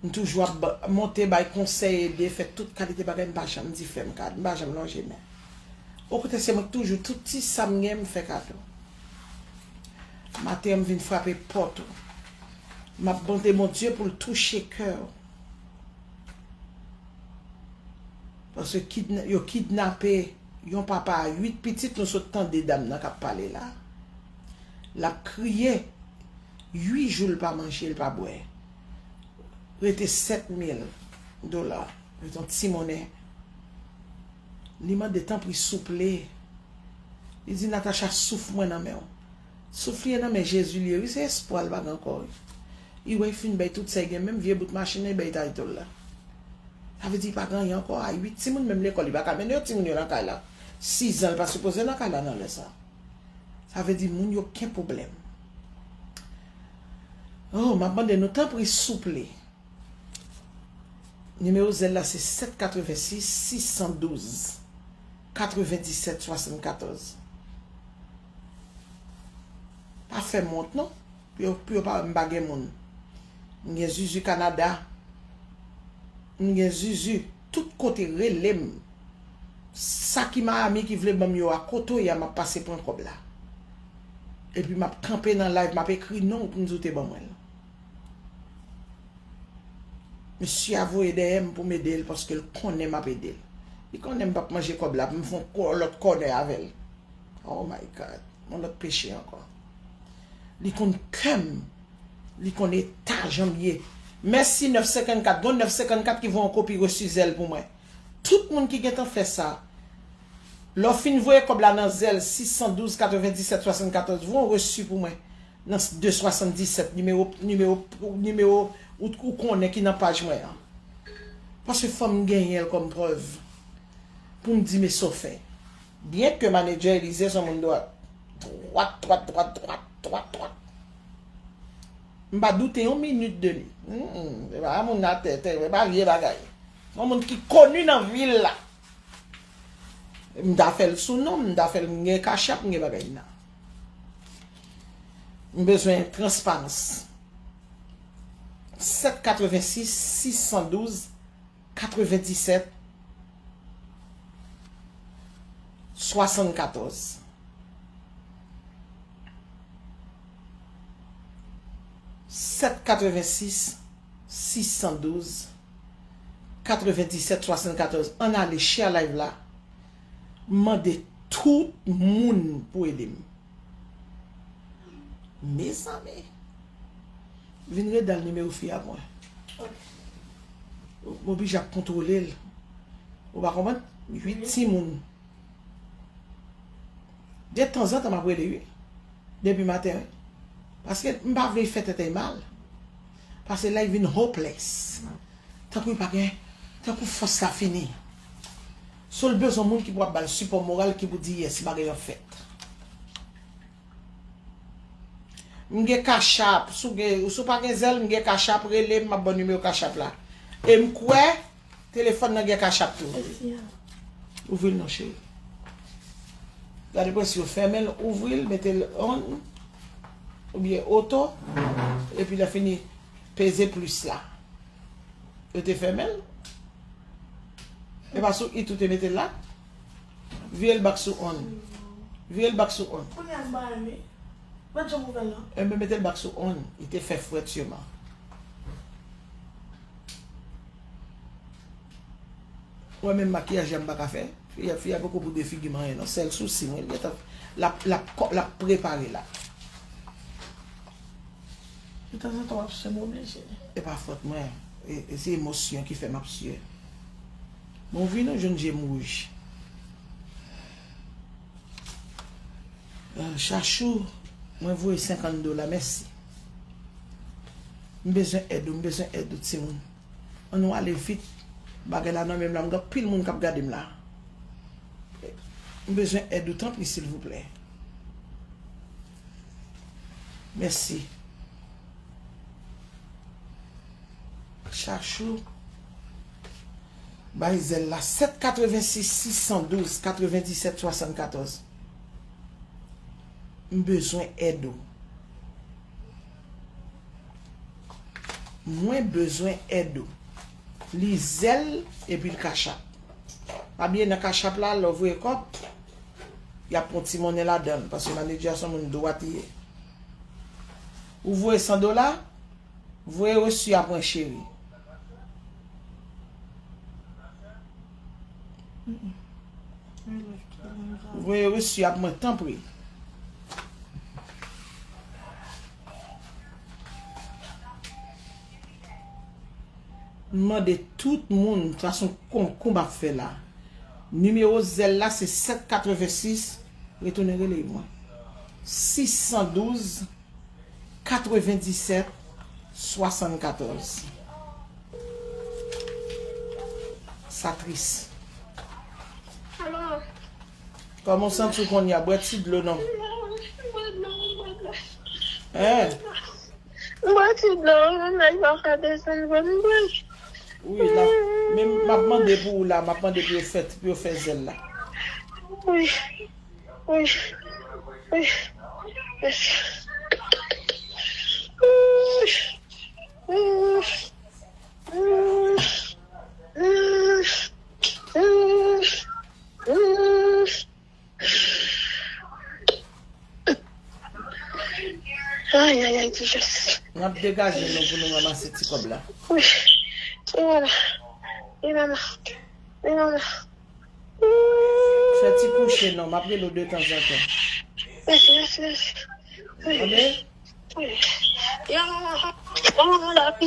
M toujou ap ba, monte bay konsèy, ede, fè tout kalite bagay, m pa janm di fè m kado, m pa janm lonje men. Okontrè, se mwen k toujou, tout ti sa m gen, m fè kado. Maten an, m vin frape pòt ou. M ap mande Bondye pou l touche kè w. Paske kidna-, yo kidnape yon papa a uit pitit, nou sot tande dam nan k ap pale la. L ap kriye, uit jou l pa manje, l pa bwè. Rete sèt mil dola, rete yon ti monnen. Li mande, tanpri, souple. Li di, Natacha, souf mwen nan men w. Souf li ye nan men Jezi li ye, wi, se espwa l pa gen ankò, wi. Li wè l fin bay tout sa l gen, menm vye bout machin nan, li bay title la. Sa vle di li pa gen anyen ankò, a uit timoun, menm lekòl, li pa ka mennen yo, timoun yo nan kay la. Sizan, li pa sipoze nan kay la nan lè sa. Sa vle di moun yo gen pwoblèm. Oh, m ap mande nou, tanpri, souple. Nimewo zèl la se sèt katrevensis, sis san douz, katrevendisèt, swasannkatòz. Pa fè m wont, non. Pou yo, pou yo pa wè m pa gen moun. M gen Zuzu Kanada. M gen Zuzu tout kote, rele m. Sa ki Miami ki vle ban m yo a, kote w ye a, m ap pase pran kòb la. Epi m ap kanpe nan live, m ap ekri non w pou m di w te ban mwen l. Mesye a voye dèyè m pou m ede l paske l konnen m ap ede l. Li konnen m p ap manje kòb la pou m fè yon kò-, lòt kònè avè l. Oh my God. Yon lòt peche ankò. Li konn kè m. Li konn eta jan m ye. Mèsi nèf senkannkat. Gon nèf senkannkat ki voye yon kopi resi Zelle pou mwen. Tout moun ki gentan fè sa, lè w fin voye kòb la nan Zelle sis san douz katrevendisèt swasannkatòz, voye yon resi pou mwen nan de swasanndisèt, nimewo, nimewo, nimewo ou, ou konnen ki nan paj mwen an. Paske fò m genyen l kòm prèv pou m di men sa w fè. Byenke manedjè Elize se yon moun dwat. Dwat, dwat, dwat, dwat, dwat, dwat. M pa doute yon minit de li. Mm, mm, se pa moun atè, tè, se pa vye bagay. Se yon moun ki koni nan vil la. M ta fè l sou non m, m ta fè l, m gen Cash App, m gen bagay nan. M bezwen transparans. Sèt katrevensis, sis san douz, katrevendisèt, swasannkatòz. Sèt katrevensis, sis san douz, katrevendisèt, swasannkatòz. Ann ale, share live la. Mande tout moun pou ede m. Mezanmi. Vin ret dal nimewo fi a pou mwen. M oblije ap kontwole l. Ou pa konprann? Uit timoun. De tanzantan m ap rele wi. Depi maten wi. Paske m pa vle fè tèt li mal. Paske la li vin hopeless. Tankou li pa gen, tankou fòs la fini. So l bezwen moun ki pou ap ba l sipò moral, ki pou di yes, bagay yo ap fèt. M gen Cash App, si w gen, si w pa gen Zelle, m gen Cash App, rele m, m ap ba w nimewo Cash App la. E m kwè telefòn nan gen Cash App tou. Ouvri l non cheri. Gade pou si yo fèmen l, ouvri l, mete l on oubyen oto, epi lè fini peze plis la. Yo te fèmen l. E pa sou it ou te mete l la? Vire l back sou on. Vire l back sou on. Kounye a m pa renmen. Mwen janm ouvè l non. Enben mete l back sou on. Li te fè frèt sèlman. Ou wè menm makiyaj la m pa ka fè. Fi a, fi a poko boude figi m anyen non. Sèl sousi mwen, li gentan, l ap, l ap, l ap prepare la. De tanzantan w ap swe, m oblije. E pa fòt mwen. E, e se emosyon ki fè m ap swe. Bon, vin ou jwenn je m wouj. Ah, Chachou, mwen voye senkant dola, mèsi. M bezwen èd ou, m bezwen èd ou, timoun. Ann nou ale vit. Bagay la nan men m la, m gen anpil moun k ap gade m la. M bezwen èd ou, tanpri, silvouplè. Mèsi. Chachou. Bay Zelle la, sèt katrevensis, sis san douz, katrevendisèt, swasannkatòz. M bezwen èd ou. Mwen bezwen èd ou. Li Zelle epi l Cash App. Pa bliye nan Cash App la, lè w voye kòb, y ap pran ti monnen ladan l, paske manedjè a se yon moun dwat li ye. Ou voye san dola, voye resi a mwen cheri. Voye resi a mwen tanpri. M mande tout moun, fason konkou m ap fè la. Nimewo Zelle la se sèt katrevensis, retounen rele mwen. Sis san douz, katrevendisèt, swasannkatòz. Sa tris. Alo. Kòman w santi w kounye a? Bwè ti dlo non. Mwen non, mwen non. Hein? Mwen ti dlo, mwen nèg pa ka desann mwen mwen. Wi, la, men m ap mande pou ou la, m ap mande pou yo fè, pou yo fè Zelle la. Wi. Wi. Wi. Mèsi. Ay, ay, ay, Jezi. N ap degaje nou pou nou ranmase ti kòb la. Wi. Wi, mama. Wi, mama. Wi, mama. Fè ti kouche non, m ap rele w de tanzantan. Mèsi, mèsi, mèsi. Tande? M ap,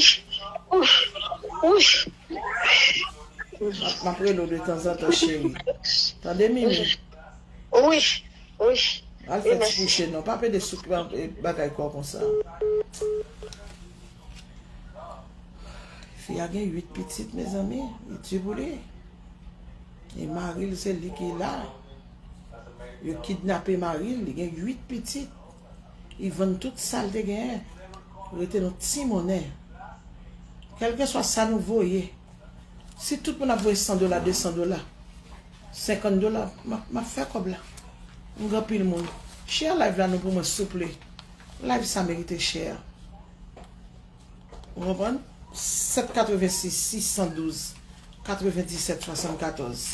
m ap rele w de tanzantan, cheri. Tande, Mimi? Wi, wi. Al fè ti kouche non, pa pede souk bagay kò konsa. Fi a gen uit pitit, mezanmi, li di pou li. E mari l, se li ki la. Yo kidnape mari l, li gen uit pitit. Li vann tout sa l te genyen. Rete nan ti monnen. Kèlkeswa sa nou voye. Si tout moun ap voye san dola, de san dola, senkant dola, m ap, m ap fè kòb la. M gen anpil moun. Share live la non pou mwen, souple. Live sa merite share. Ou konprann? Sèt katrevensis, sis san douz, katrevendisèt, swasannkatòz.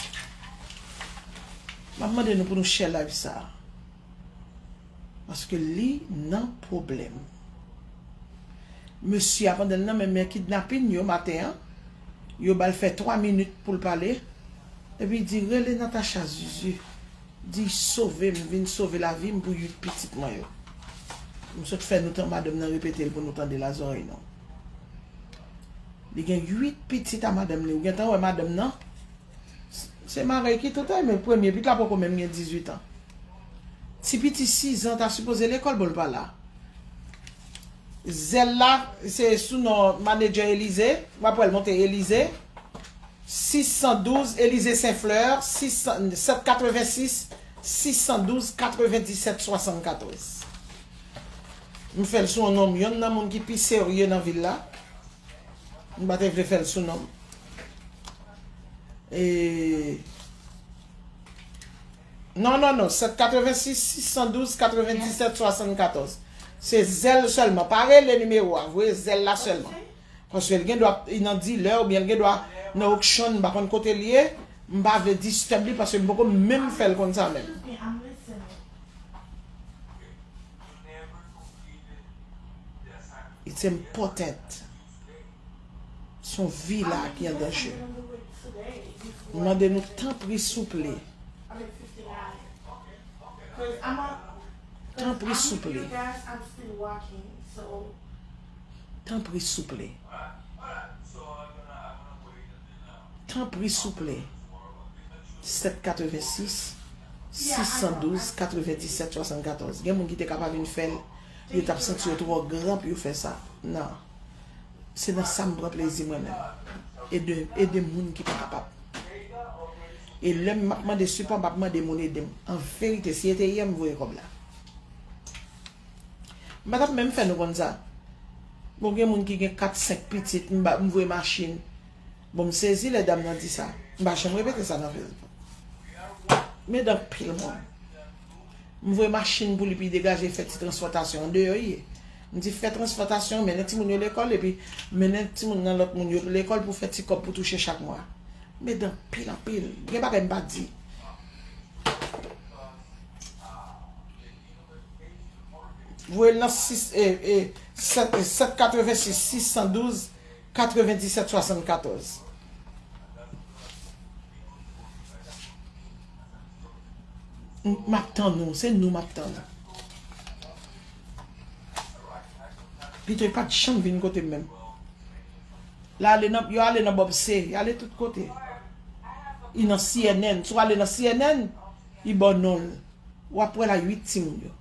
M ap mande nou pou nou share live sa. Paske li nan pwoblèm. Mesye a, pandan l nan men, men kidnapin yo maten an, yo ba l fè twa minit pou l pale. Epi di, rele Natacha Zuzu. Di, sove m, vin sove lavi m pou uit pitit mwen yo. M sot fè nou tan madanm nan repete l pou nou tande la zòrèy nou. Li gen uit pitit a madanm li. Ou gentan wè madanm nan? Se marèy ki tout ay, men premye pitit la poko menm gen dizuit an. Ti piti sizan ta sipoze lekòl, bon, l pa la. Zèl la, se sou non manedjè Elize. W ap wè l monte Elize. Sis san douz, Elize Senflè, sis san, sèt katrevensis, sis san douz, katrevendisèt, swasannkatòz. M fè l sou yon non, yonn nan moun ki pi serye nan vil la. M pa te vle fè l sou non. E, non, non, non, sèt katrevensis, sis san douz, katrevendisèt, swasannkatòz. Se zèl sèlman. Pa rele nimewo a, voye zèl la sèlman. Paske l gen dwa, li nan dilè oubyen l gen dwa nan okchon, m pa konn kote l ye. M pa vle distèb li paske m poko menm fè l konn sa menm. It's important. Se yon vi la ki an danje. M mande nou tanpri souple. Tanpri souple. Tanpri souple. Tanpri souple. Sèt katrevensis, sis san douz, katrevendisèt, swasannkatòz. Gen moun ki te ka pa vin fè l, yo t ap santi yo twò gran pou yo fè sa. Non. Se nan sa m pran plezi mwen menm. Ede, ede moun ki pa kapab. E lè m ap mande sipò, m ap mande moun ede m. An verite, si e te yè, m voye kòb la. M pa t ap menm fè nou konn sa. Bon, gen moun ki gen kat, senk pitit, m ba, m voye machin. Bon, m sezi lè dam nan di sa. M pa janm repete sa nan Facebook. Men gen anpil moun. M voye machin pou li, pou li degaje fè ti transpòtasyon. Andeyò li ye. M di, fè transpòtasyon, mennen timoun yo lekòl, epi mennen timoun nan lòt moun yo lekòl pou fè ti kòb pou touche chak mwa. Men gen anpil, anpil. Gen bagay m pa di. Voye l nan sis, e, e, sèt, e, sèt katrevensis, sis san douz, katrevendisèt, swasannkatòz. M, m ap tann ou, se nou m ap tann. Pito, li pa t janm vin kote m menm. L ale nan, yo ale nan Bob C, y ale tout kote. Li nan C N N. Si w ale nan C N N, li ba w non l. W ap wè l a uit timoun yo.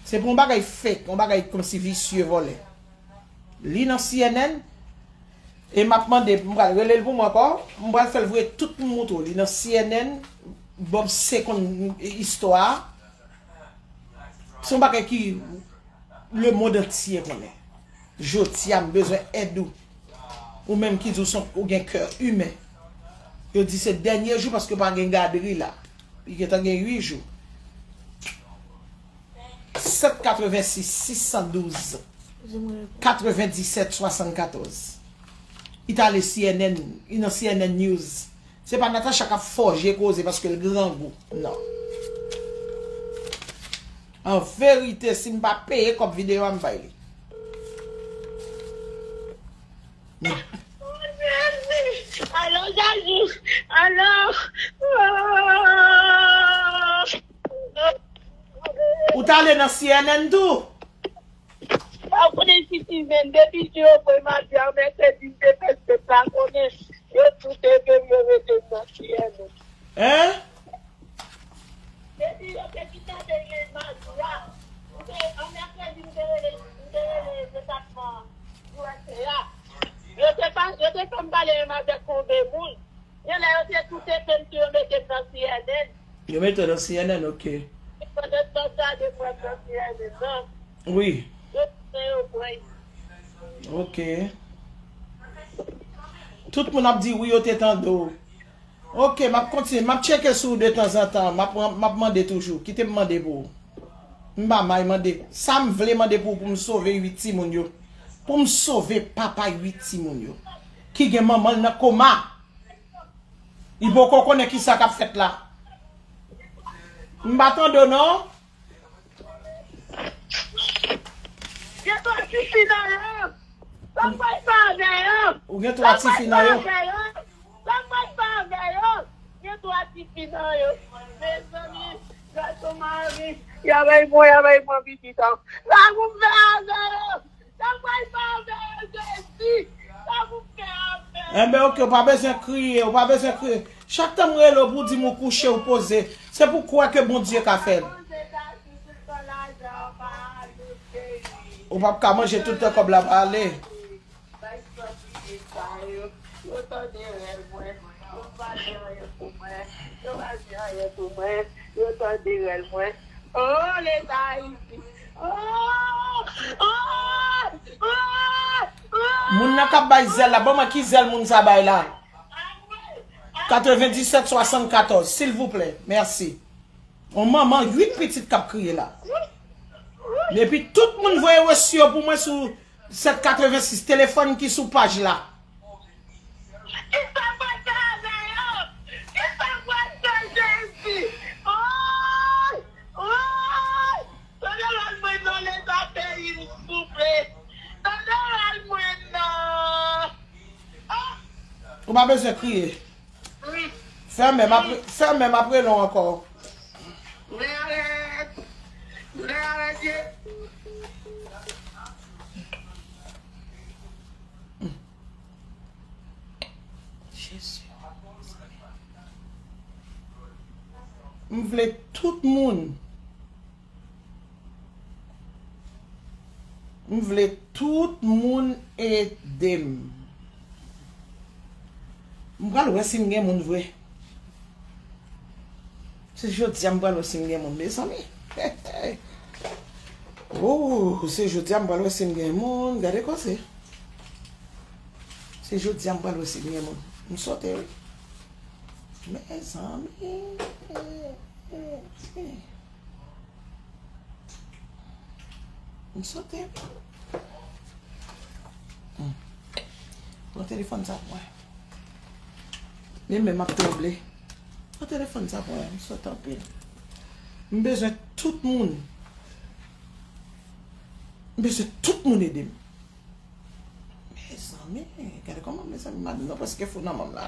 Se pou yon bagay fake, yon bagay kòmsi visye, vòlè. Li nan C N N, e m ap mande, m pral rele l pou mwen ankò, m pral fè l voye tout moun montre w. Li nan C N N, Bob C konn istwa a. Se yon bagay ki lemonn antye konnen. Jodi a, m bezwen èd ou. Ou menm ki di w se, ou gen kè imen. Yo di se dènye jou paske pa gen gadri la. Li gentan gen uit jou. Sèt katrevensis, sis san douz, katrevendisèt, swasannkatòz. Li t ale C N N, li nan C N N News. Se pa Natacha k ap fòje koze paske l grangou. Non. An verite, si m pa peye kòb videyo a, m bay li. Alo, Jajou. Alo. Ou t ale nan C N N tou? Ou konnen Citizen, depi jou yo voye madi a, mèkredi, m te fè pèp la konnen yo tou te vle yo mete m nan C N N. Hein? Depi yo te kidnape Glenn madi a, m te, an mèkredi, m te rele, m te rele depatman U S A a. Yo te pa, yo te fè m pale menm avèk konbe moun. Gen lè yo te tou te fè m tou yo mete m nan C N N. Yo mete w nan C N N, ok. Yo te tou gade mwen nan C N N nan. Wi. Yo te yo pran. Ok. Tout moun ap di wi, yo te tande w. Ok, m ap kontinye. M ap tcheke sou ou de tanzantan. M ap, m ap mande toujou. Kite m mande pou ou. M pa may mande. Sa m vle mande pou ou, pou m sove uit timoun yo. Pou m sove papa uit timoun yo. Ki gen manman l nan koma. Li poko konnen ki sa k ap fèt la. M pa tande w non. Gen twa tifi nan yo. Sa m pral fè avè yo? Ou gen twa tifi nan yo? Sa m pral fè avè yo? Gen twa tifi nan yo. Mezanmi, gason mari, y a bay mwen, y a bay mwen pitit an. Sa pou m fè avè yo? Sa m pral fè avè yo, Jezi? Sa pou m fè avè yo? Enben, ok, ou pa bezwen kriye, ou pa bezwen kriye. Chak tan m rele w pou w di m ou kouche, ou poze, se pou kwè ke Bondye ka fè l. Ou p ap ka manje tout tan kòb la pa ale. Bay sòt pitit sa yo. Yo tande rèl mwen. Yo pa gen anyen pou mwen. Yo pa gen anyen pou mwen. Yo tande rèl mwen. Oh, Leta Ayiti. Oh, oh, oh, oh. Moun nan k ap bay zèl la, ban mwen ki zèl moun sa bay la. Katrevendisèt swasannkatòz, silvouplè. Mèsi. On manman, uit pitit k ap kriye la. Epi tout moun voye resi yo pou mwen sou sèt katrevensis, telefòn ki sou paj la. Kisa m pral fè avè yo? Kisa m pral fè, Jezi? Oy! Oy! Tande rèl mwen non, Leta peyi m, souple. Tande rèl mwen non. Ah! Ou pa bezwen kriye. Fèmen, m ap, fèmen, m ap rele w ankò. Mwen alèz. Mwen alèz ye. Jezi. M vle tout moun M vle tout moun ede m. M pral wè si m gen moun vre. Se jodi a m pral wè si m gen moun, mezanmi. Oh, se jodi a m pral wè si m gen moun. Gade koze. Se jodi a m pral wè si m gen moun. M sote, wi. Mezanmi. M sote, wi. Hmm. Pran telefòn sa pou mwen. Men menm ap tranble. Pran telefòn sa pou mwen. M sote anpil. M bezwen tout moun. M bezwen tout moun ede m. Mezanmi, gade kòman, mezanmi, madanm nan prèske fou nan manm la.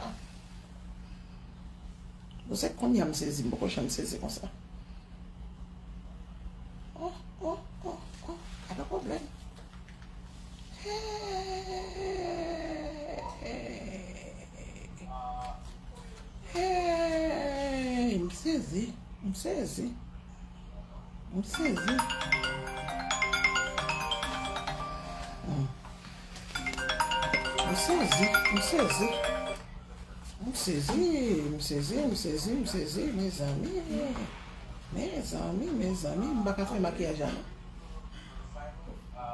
Bon, se kounye a m sezi, m poko janm sezi konsa. Oh, oh, oh, oh, gade pwoblèm. Hey, hey, m sezi, m sezi. M sezi. Hmm. M sezi, m sezi. M sezi, m sezi, m sezi, m sezi, mezanmi. Mezanmi, mezanmi, m pa ka fè makiyaj la non.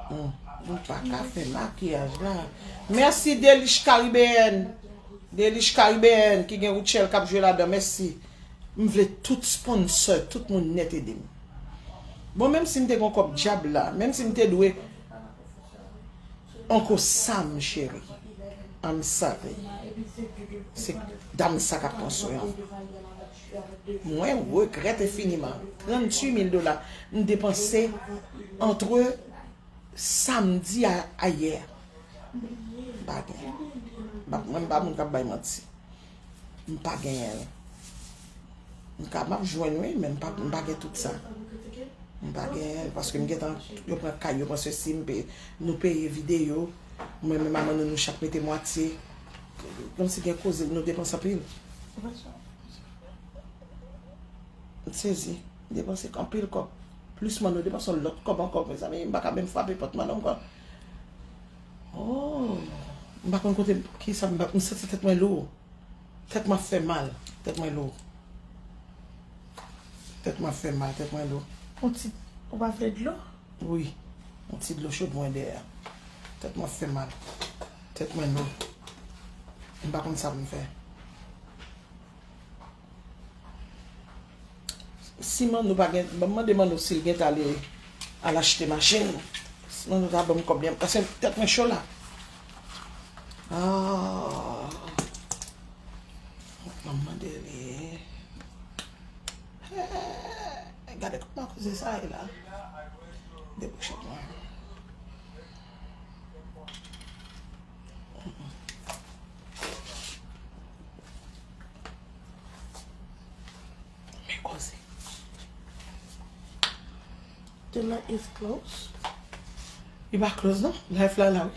Hmm. M pa ka fè makiyaj la. Mèsi Delish Caribbean. Delish Caribbean ki gen Rutshelle k ap jwe ladan. Mèsi. M vle tout sponsor, tout moun nèt ede m. Bon, menm si m te gon kòb dyab la, menm si m te dwe Uncle Sam, cheri. I'm sorry. Se dam sa k ap pran swen an. Mwen regrèt enfiniman. Tranntuit mil dola m depanse antre samdi a, a yè. M pa gen. M pa, mwen, m pa moun k ap bay manti. M pa genyen l. M ka, m ap jwenn, wi, men m pa, m pa gen tout sa. M pa genyen l, paske m gentan, yo pran kay, yo pran sesi, m peye, nou peye videyo. Mwen menm a manno nou chak mete mwatye. Kòmsi gen koze, nou depanse anpil. M sezi. M depanse anpil kòb. Plis manno depanse yon lòt kòb ankò, mezanmi, m pa ka menm frape pòt manno ankò. Oh, m pa konn kote, kisa m, m santi tèt mwen lou. Tèt mwen ap fè mal. Tèt mwen lou. Tèt mwen ap fè mal, tèt mwen lou. On ti, ou pa vle dlo? Wi. On ti dlo cho pou mwen dèyè. Tèt mwen ap fè mal. Tèt mwen lou. M pa konn sa pou m fè. Si manno pa gen, ban m mande manno si l gentan ale al achte machin. Si manno ta ban m kòb li, paske tèt mwen cho la. Ah. Ban m mande li. Eh, gade kòman koze sa ye la. Debouche mwen. Men koze. The light is closed. Li pa close non. Live la la wi.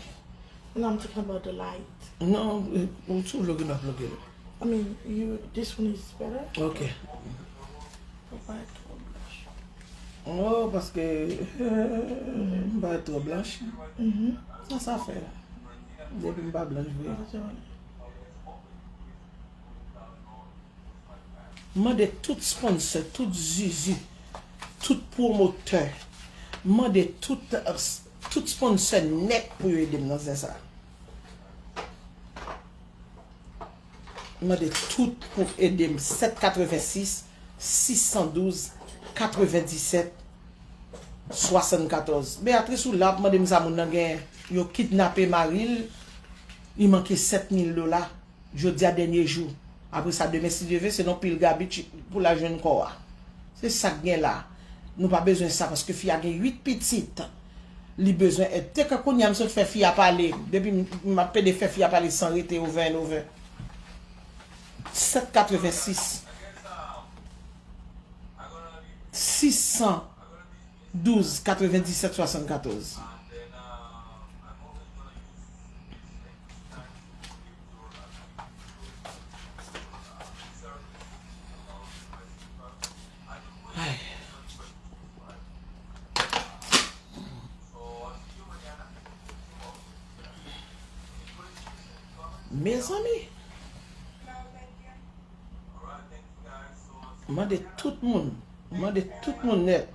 No, I'm talking about the light. Non, eh, ou sou vle w gen dwa ploge l. I mean, you, this one is better. Ok. Ou pa twò blanch. Oh, paske, eh, m pa twò blanch. Mhm. Sa sa fè? Depi m pa blanch vre. M mande tout sponsor, tout zuzu, tout pwomotè. M mande tout, tout sponsor nèt pou yo ede m nan zen sa. M mande tout pou ede m. Sèt katrevensis, sis san douz, katrevendiset, swasannkatòz. Beatrice, ou la ap mande m sa moun nan gen. Yo kidnape mari l, li manke sèt mil dola. Jodi a dènye jou. Apre sa, demen, si Dye vle, se nan pil gabich pou l al jwenn kò a. Se sa k gen la. Nou pa bezwen sa, paske fi a gen uit pitit. Li bezwen èd. Te ke kounye a m sot fè fi a pale. Depi m, m ap pede fè fi a pale san rete over and over. Sèt katrevensis, sis san douz, katrevendiset, swasannkatòz. Ay. Mezanmi. Mande tout moun. Mande tout moun nèt.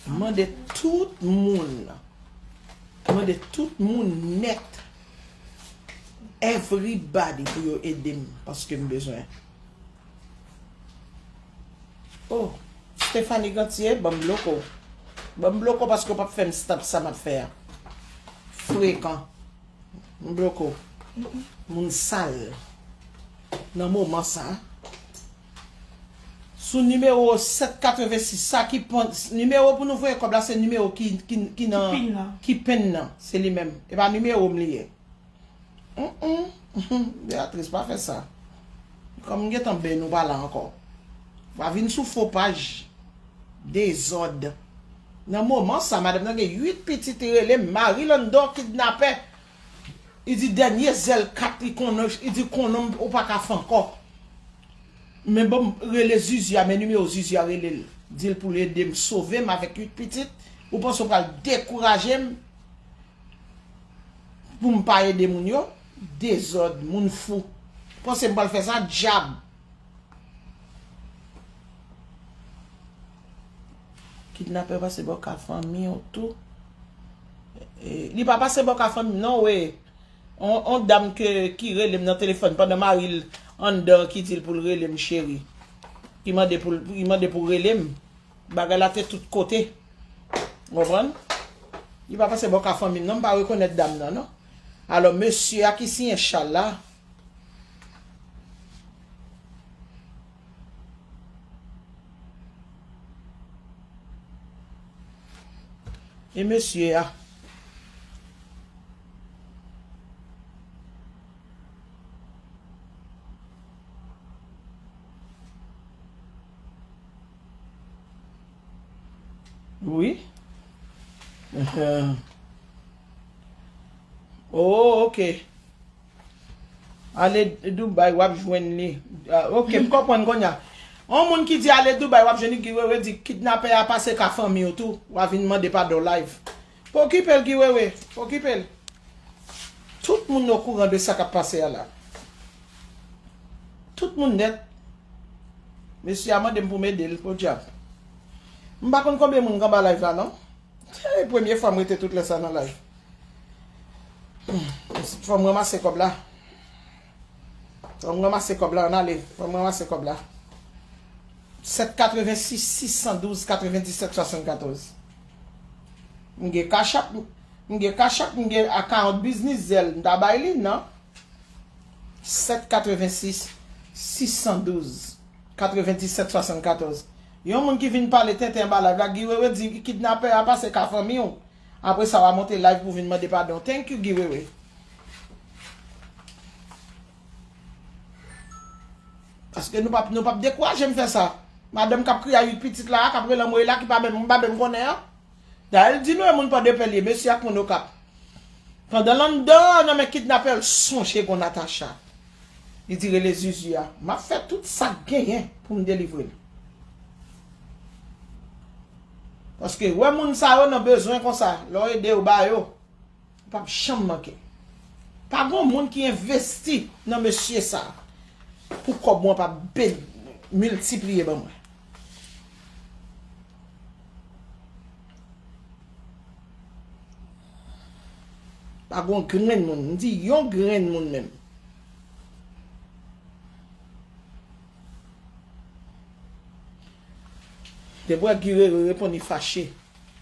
Mande tout moun. Mande tout moun nèt. Everybody pou yo ede m. Paske m bezwen. Oh, Stephanie Gantier, ban m bloko. Ban m bloko paske w p ap fè m stop sa m ap fè a. Frekan. M bloko. Moun sal. Nan moman sa. Sou nimewo sèt katrevensis, sa ki pon, nimewo pou nou voye kòb la, se nimewo ki, ki, ki nan, ki pin nan. Ki pin nan. Se li menm. E pa nimewo m li ye. Mm, mm, mm, Beatrice, pa fè sa. Kòm m gentan benyen, nou pa la ankò. Pa vin sou fo paj. Dezòd. Nan moman sa, madanm nan gen uit pitit, li rele m, mari l anndan kidnapè. Li di dènye zèl kat li konnen, li di konnen ou pa ka fè ankò. Men bon, rele Zuzu a, men nimewo Zuzu a rele l. Di l pou l ede m sove m avèk uit pitit. Ou panse w pral dekouraje m? Pou m pa ede moun yo, dezòd, moun fou. Panse m pral fè sa, dyab. Kidnapè pase bò ka fanmi w tou. E, li pa pase bò ka fanmi m non, wi. On, on dam ke, ki rele m nan telefòn pandan mari l anndan ki di l pou l rele m cheri. Ki mande pou l, ki mande pou rele m. Bagay la te tout kote. Ou konprann? Li pa pase bò ka fanmi m non, m pa rekonèt dam nan non. Alò, mesye a ki siyen chal la, e mesye a. Wi. Ahan. Oh, ok. Ale Dubai, w ap jwenn li. Ah, ok, m konprann kounye a. On moun ki di ale Dubai, w ap jwenn li, Guy Wewe di kidnapè a pase ka fanmi w tou. W a vin mande padon live. Pa okipe l, Guy Wewe. Pa okipe l. Tout moun okouran de sa k ap pase a la. Tout moun nèt. Mesye a mande m pou m ede l, podyab. M pa konn konbyen moun k anba live la, non. Se premye fwa m rete tout lè sa nan live. Hmm, fò m ranmase kòb la. Fò m ranmase kòb la, ann ale. Fò m ranmase kòb la. Sèt katrevensis, sis san douz, katrevendisèt, swasannkatòz. M gen Cash App, m gen Cash App, m gen account Business Zelle, m ta bay li, non? Sèt katrevensis, sis san douz, katrevendisèt, swasannkatòz. Yon moun ki vin pale tenten anba live la, Guy Wewe di kidnapè a pase ka fanmi w. Apre sa, w a monte live pou vin mande padon. Thank you, Guy Wewe. Paske nou p ap, nou p ap dekouraje m fè sa. Madanm k ap kriye a uit pitit la, k ap rele anmwey la, ki pa menm, m pa menm konnen an. Dayè, l di nou e moun Pòdepè l ye, mesye ak moun Okap. Pandan l anndan nan men kidnapè, l sonje gon Natacha. Li di rele Zuzu a. M ap fè tout sa k genyen pou m delivre l. Paske wè moun sa yo nan bezwen konsa, lè w ede yo ba yo, ou p ap janm manke. Pa gon moun ki envesti nan mesye sa pou kòb mwen pa ben miltipliye ban mwen. Pa gon grenn moun, m di yon grenn moun menm. Depi w wè Guy Wewe reponn, li fache.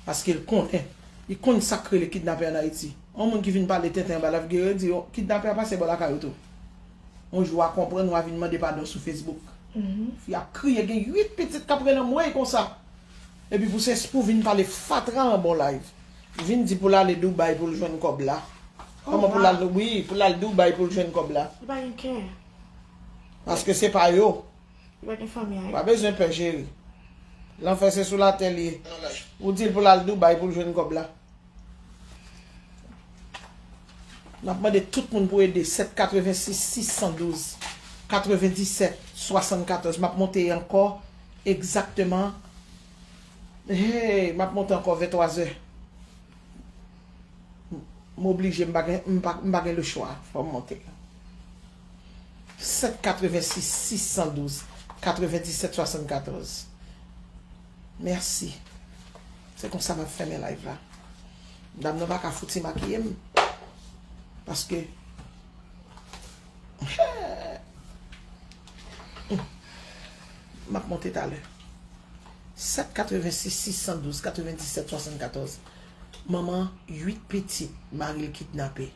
Paske l konnen. Li konn sa k rele kidnapè ann Ayiti. Yon moun ki vin pale tenten anba live, Guy Wewe di, "Oh, kidnapè a pase bò lakay ou tou." Yon jou w a konprann, w a vin mande padon sou Facebook. Fi a kriye, gen uit pitit k ap rele anmwey konsa. Epi pou se pou vin pale fatra an bon live. Vin di pou l ale Dubai pou l jwenn kòb la. Kòman pou l al, wi, pou l al Dubai pou l jwenn kòb la. Li pa gen kè. Paske se pa yo. Li pa gen fanmi a. Pa bezwen pè, cheri. Lanfè se sou latè li ye. Ou di l pou l al Dubai pou l jwenn kòb la. M ap mande tout moun pou ede sèt katrevensis, sis san douz, katrevendisèt, swasannkatòz. M ap monte ankò egzakteman. Hey, m ap monte ankò ventwazè. M oblije, m pa gen, m pa, m pa gen lechwa. Fò m monte. Sèt katrevensis, sis san douz, katrevendisèt, swasannkatòz. Mèsi. Se konsa m ap fèmen live la. Dam nan pa ka fouti makiye m. Paske m ap monte talè. Sèt katrevensis, sis san douz, katrevendisèt, swasannkatòz. Manman uit pitit, mari l kidnape.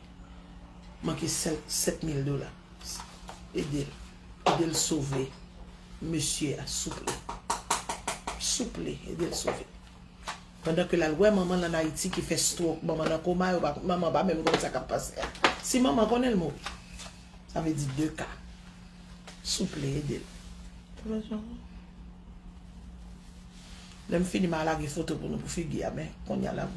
Manke sèl sèt mil dola. Ede l. Ede l sove mesye a, souple. Souple, ede l sove. Pandan ke l al wè manman l ann Ayiti ki fè stroke, manman nan koma, yo pa, manman pa menm konn sa k ap pase a. Si manman konnen l mouri, sa vle di de ka. Souple, ede l. Lè m fini, m a lage foto pou nou pou figi a, men kounye a la,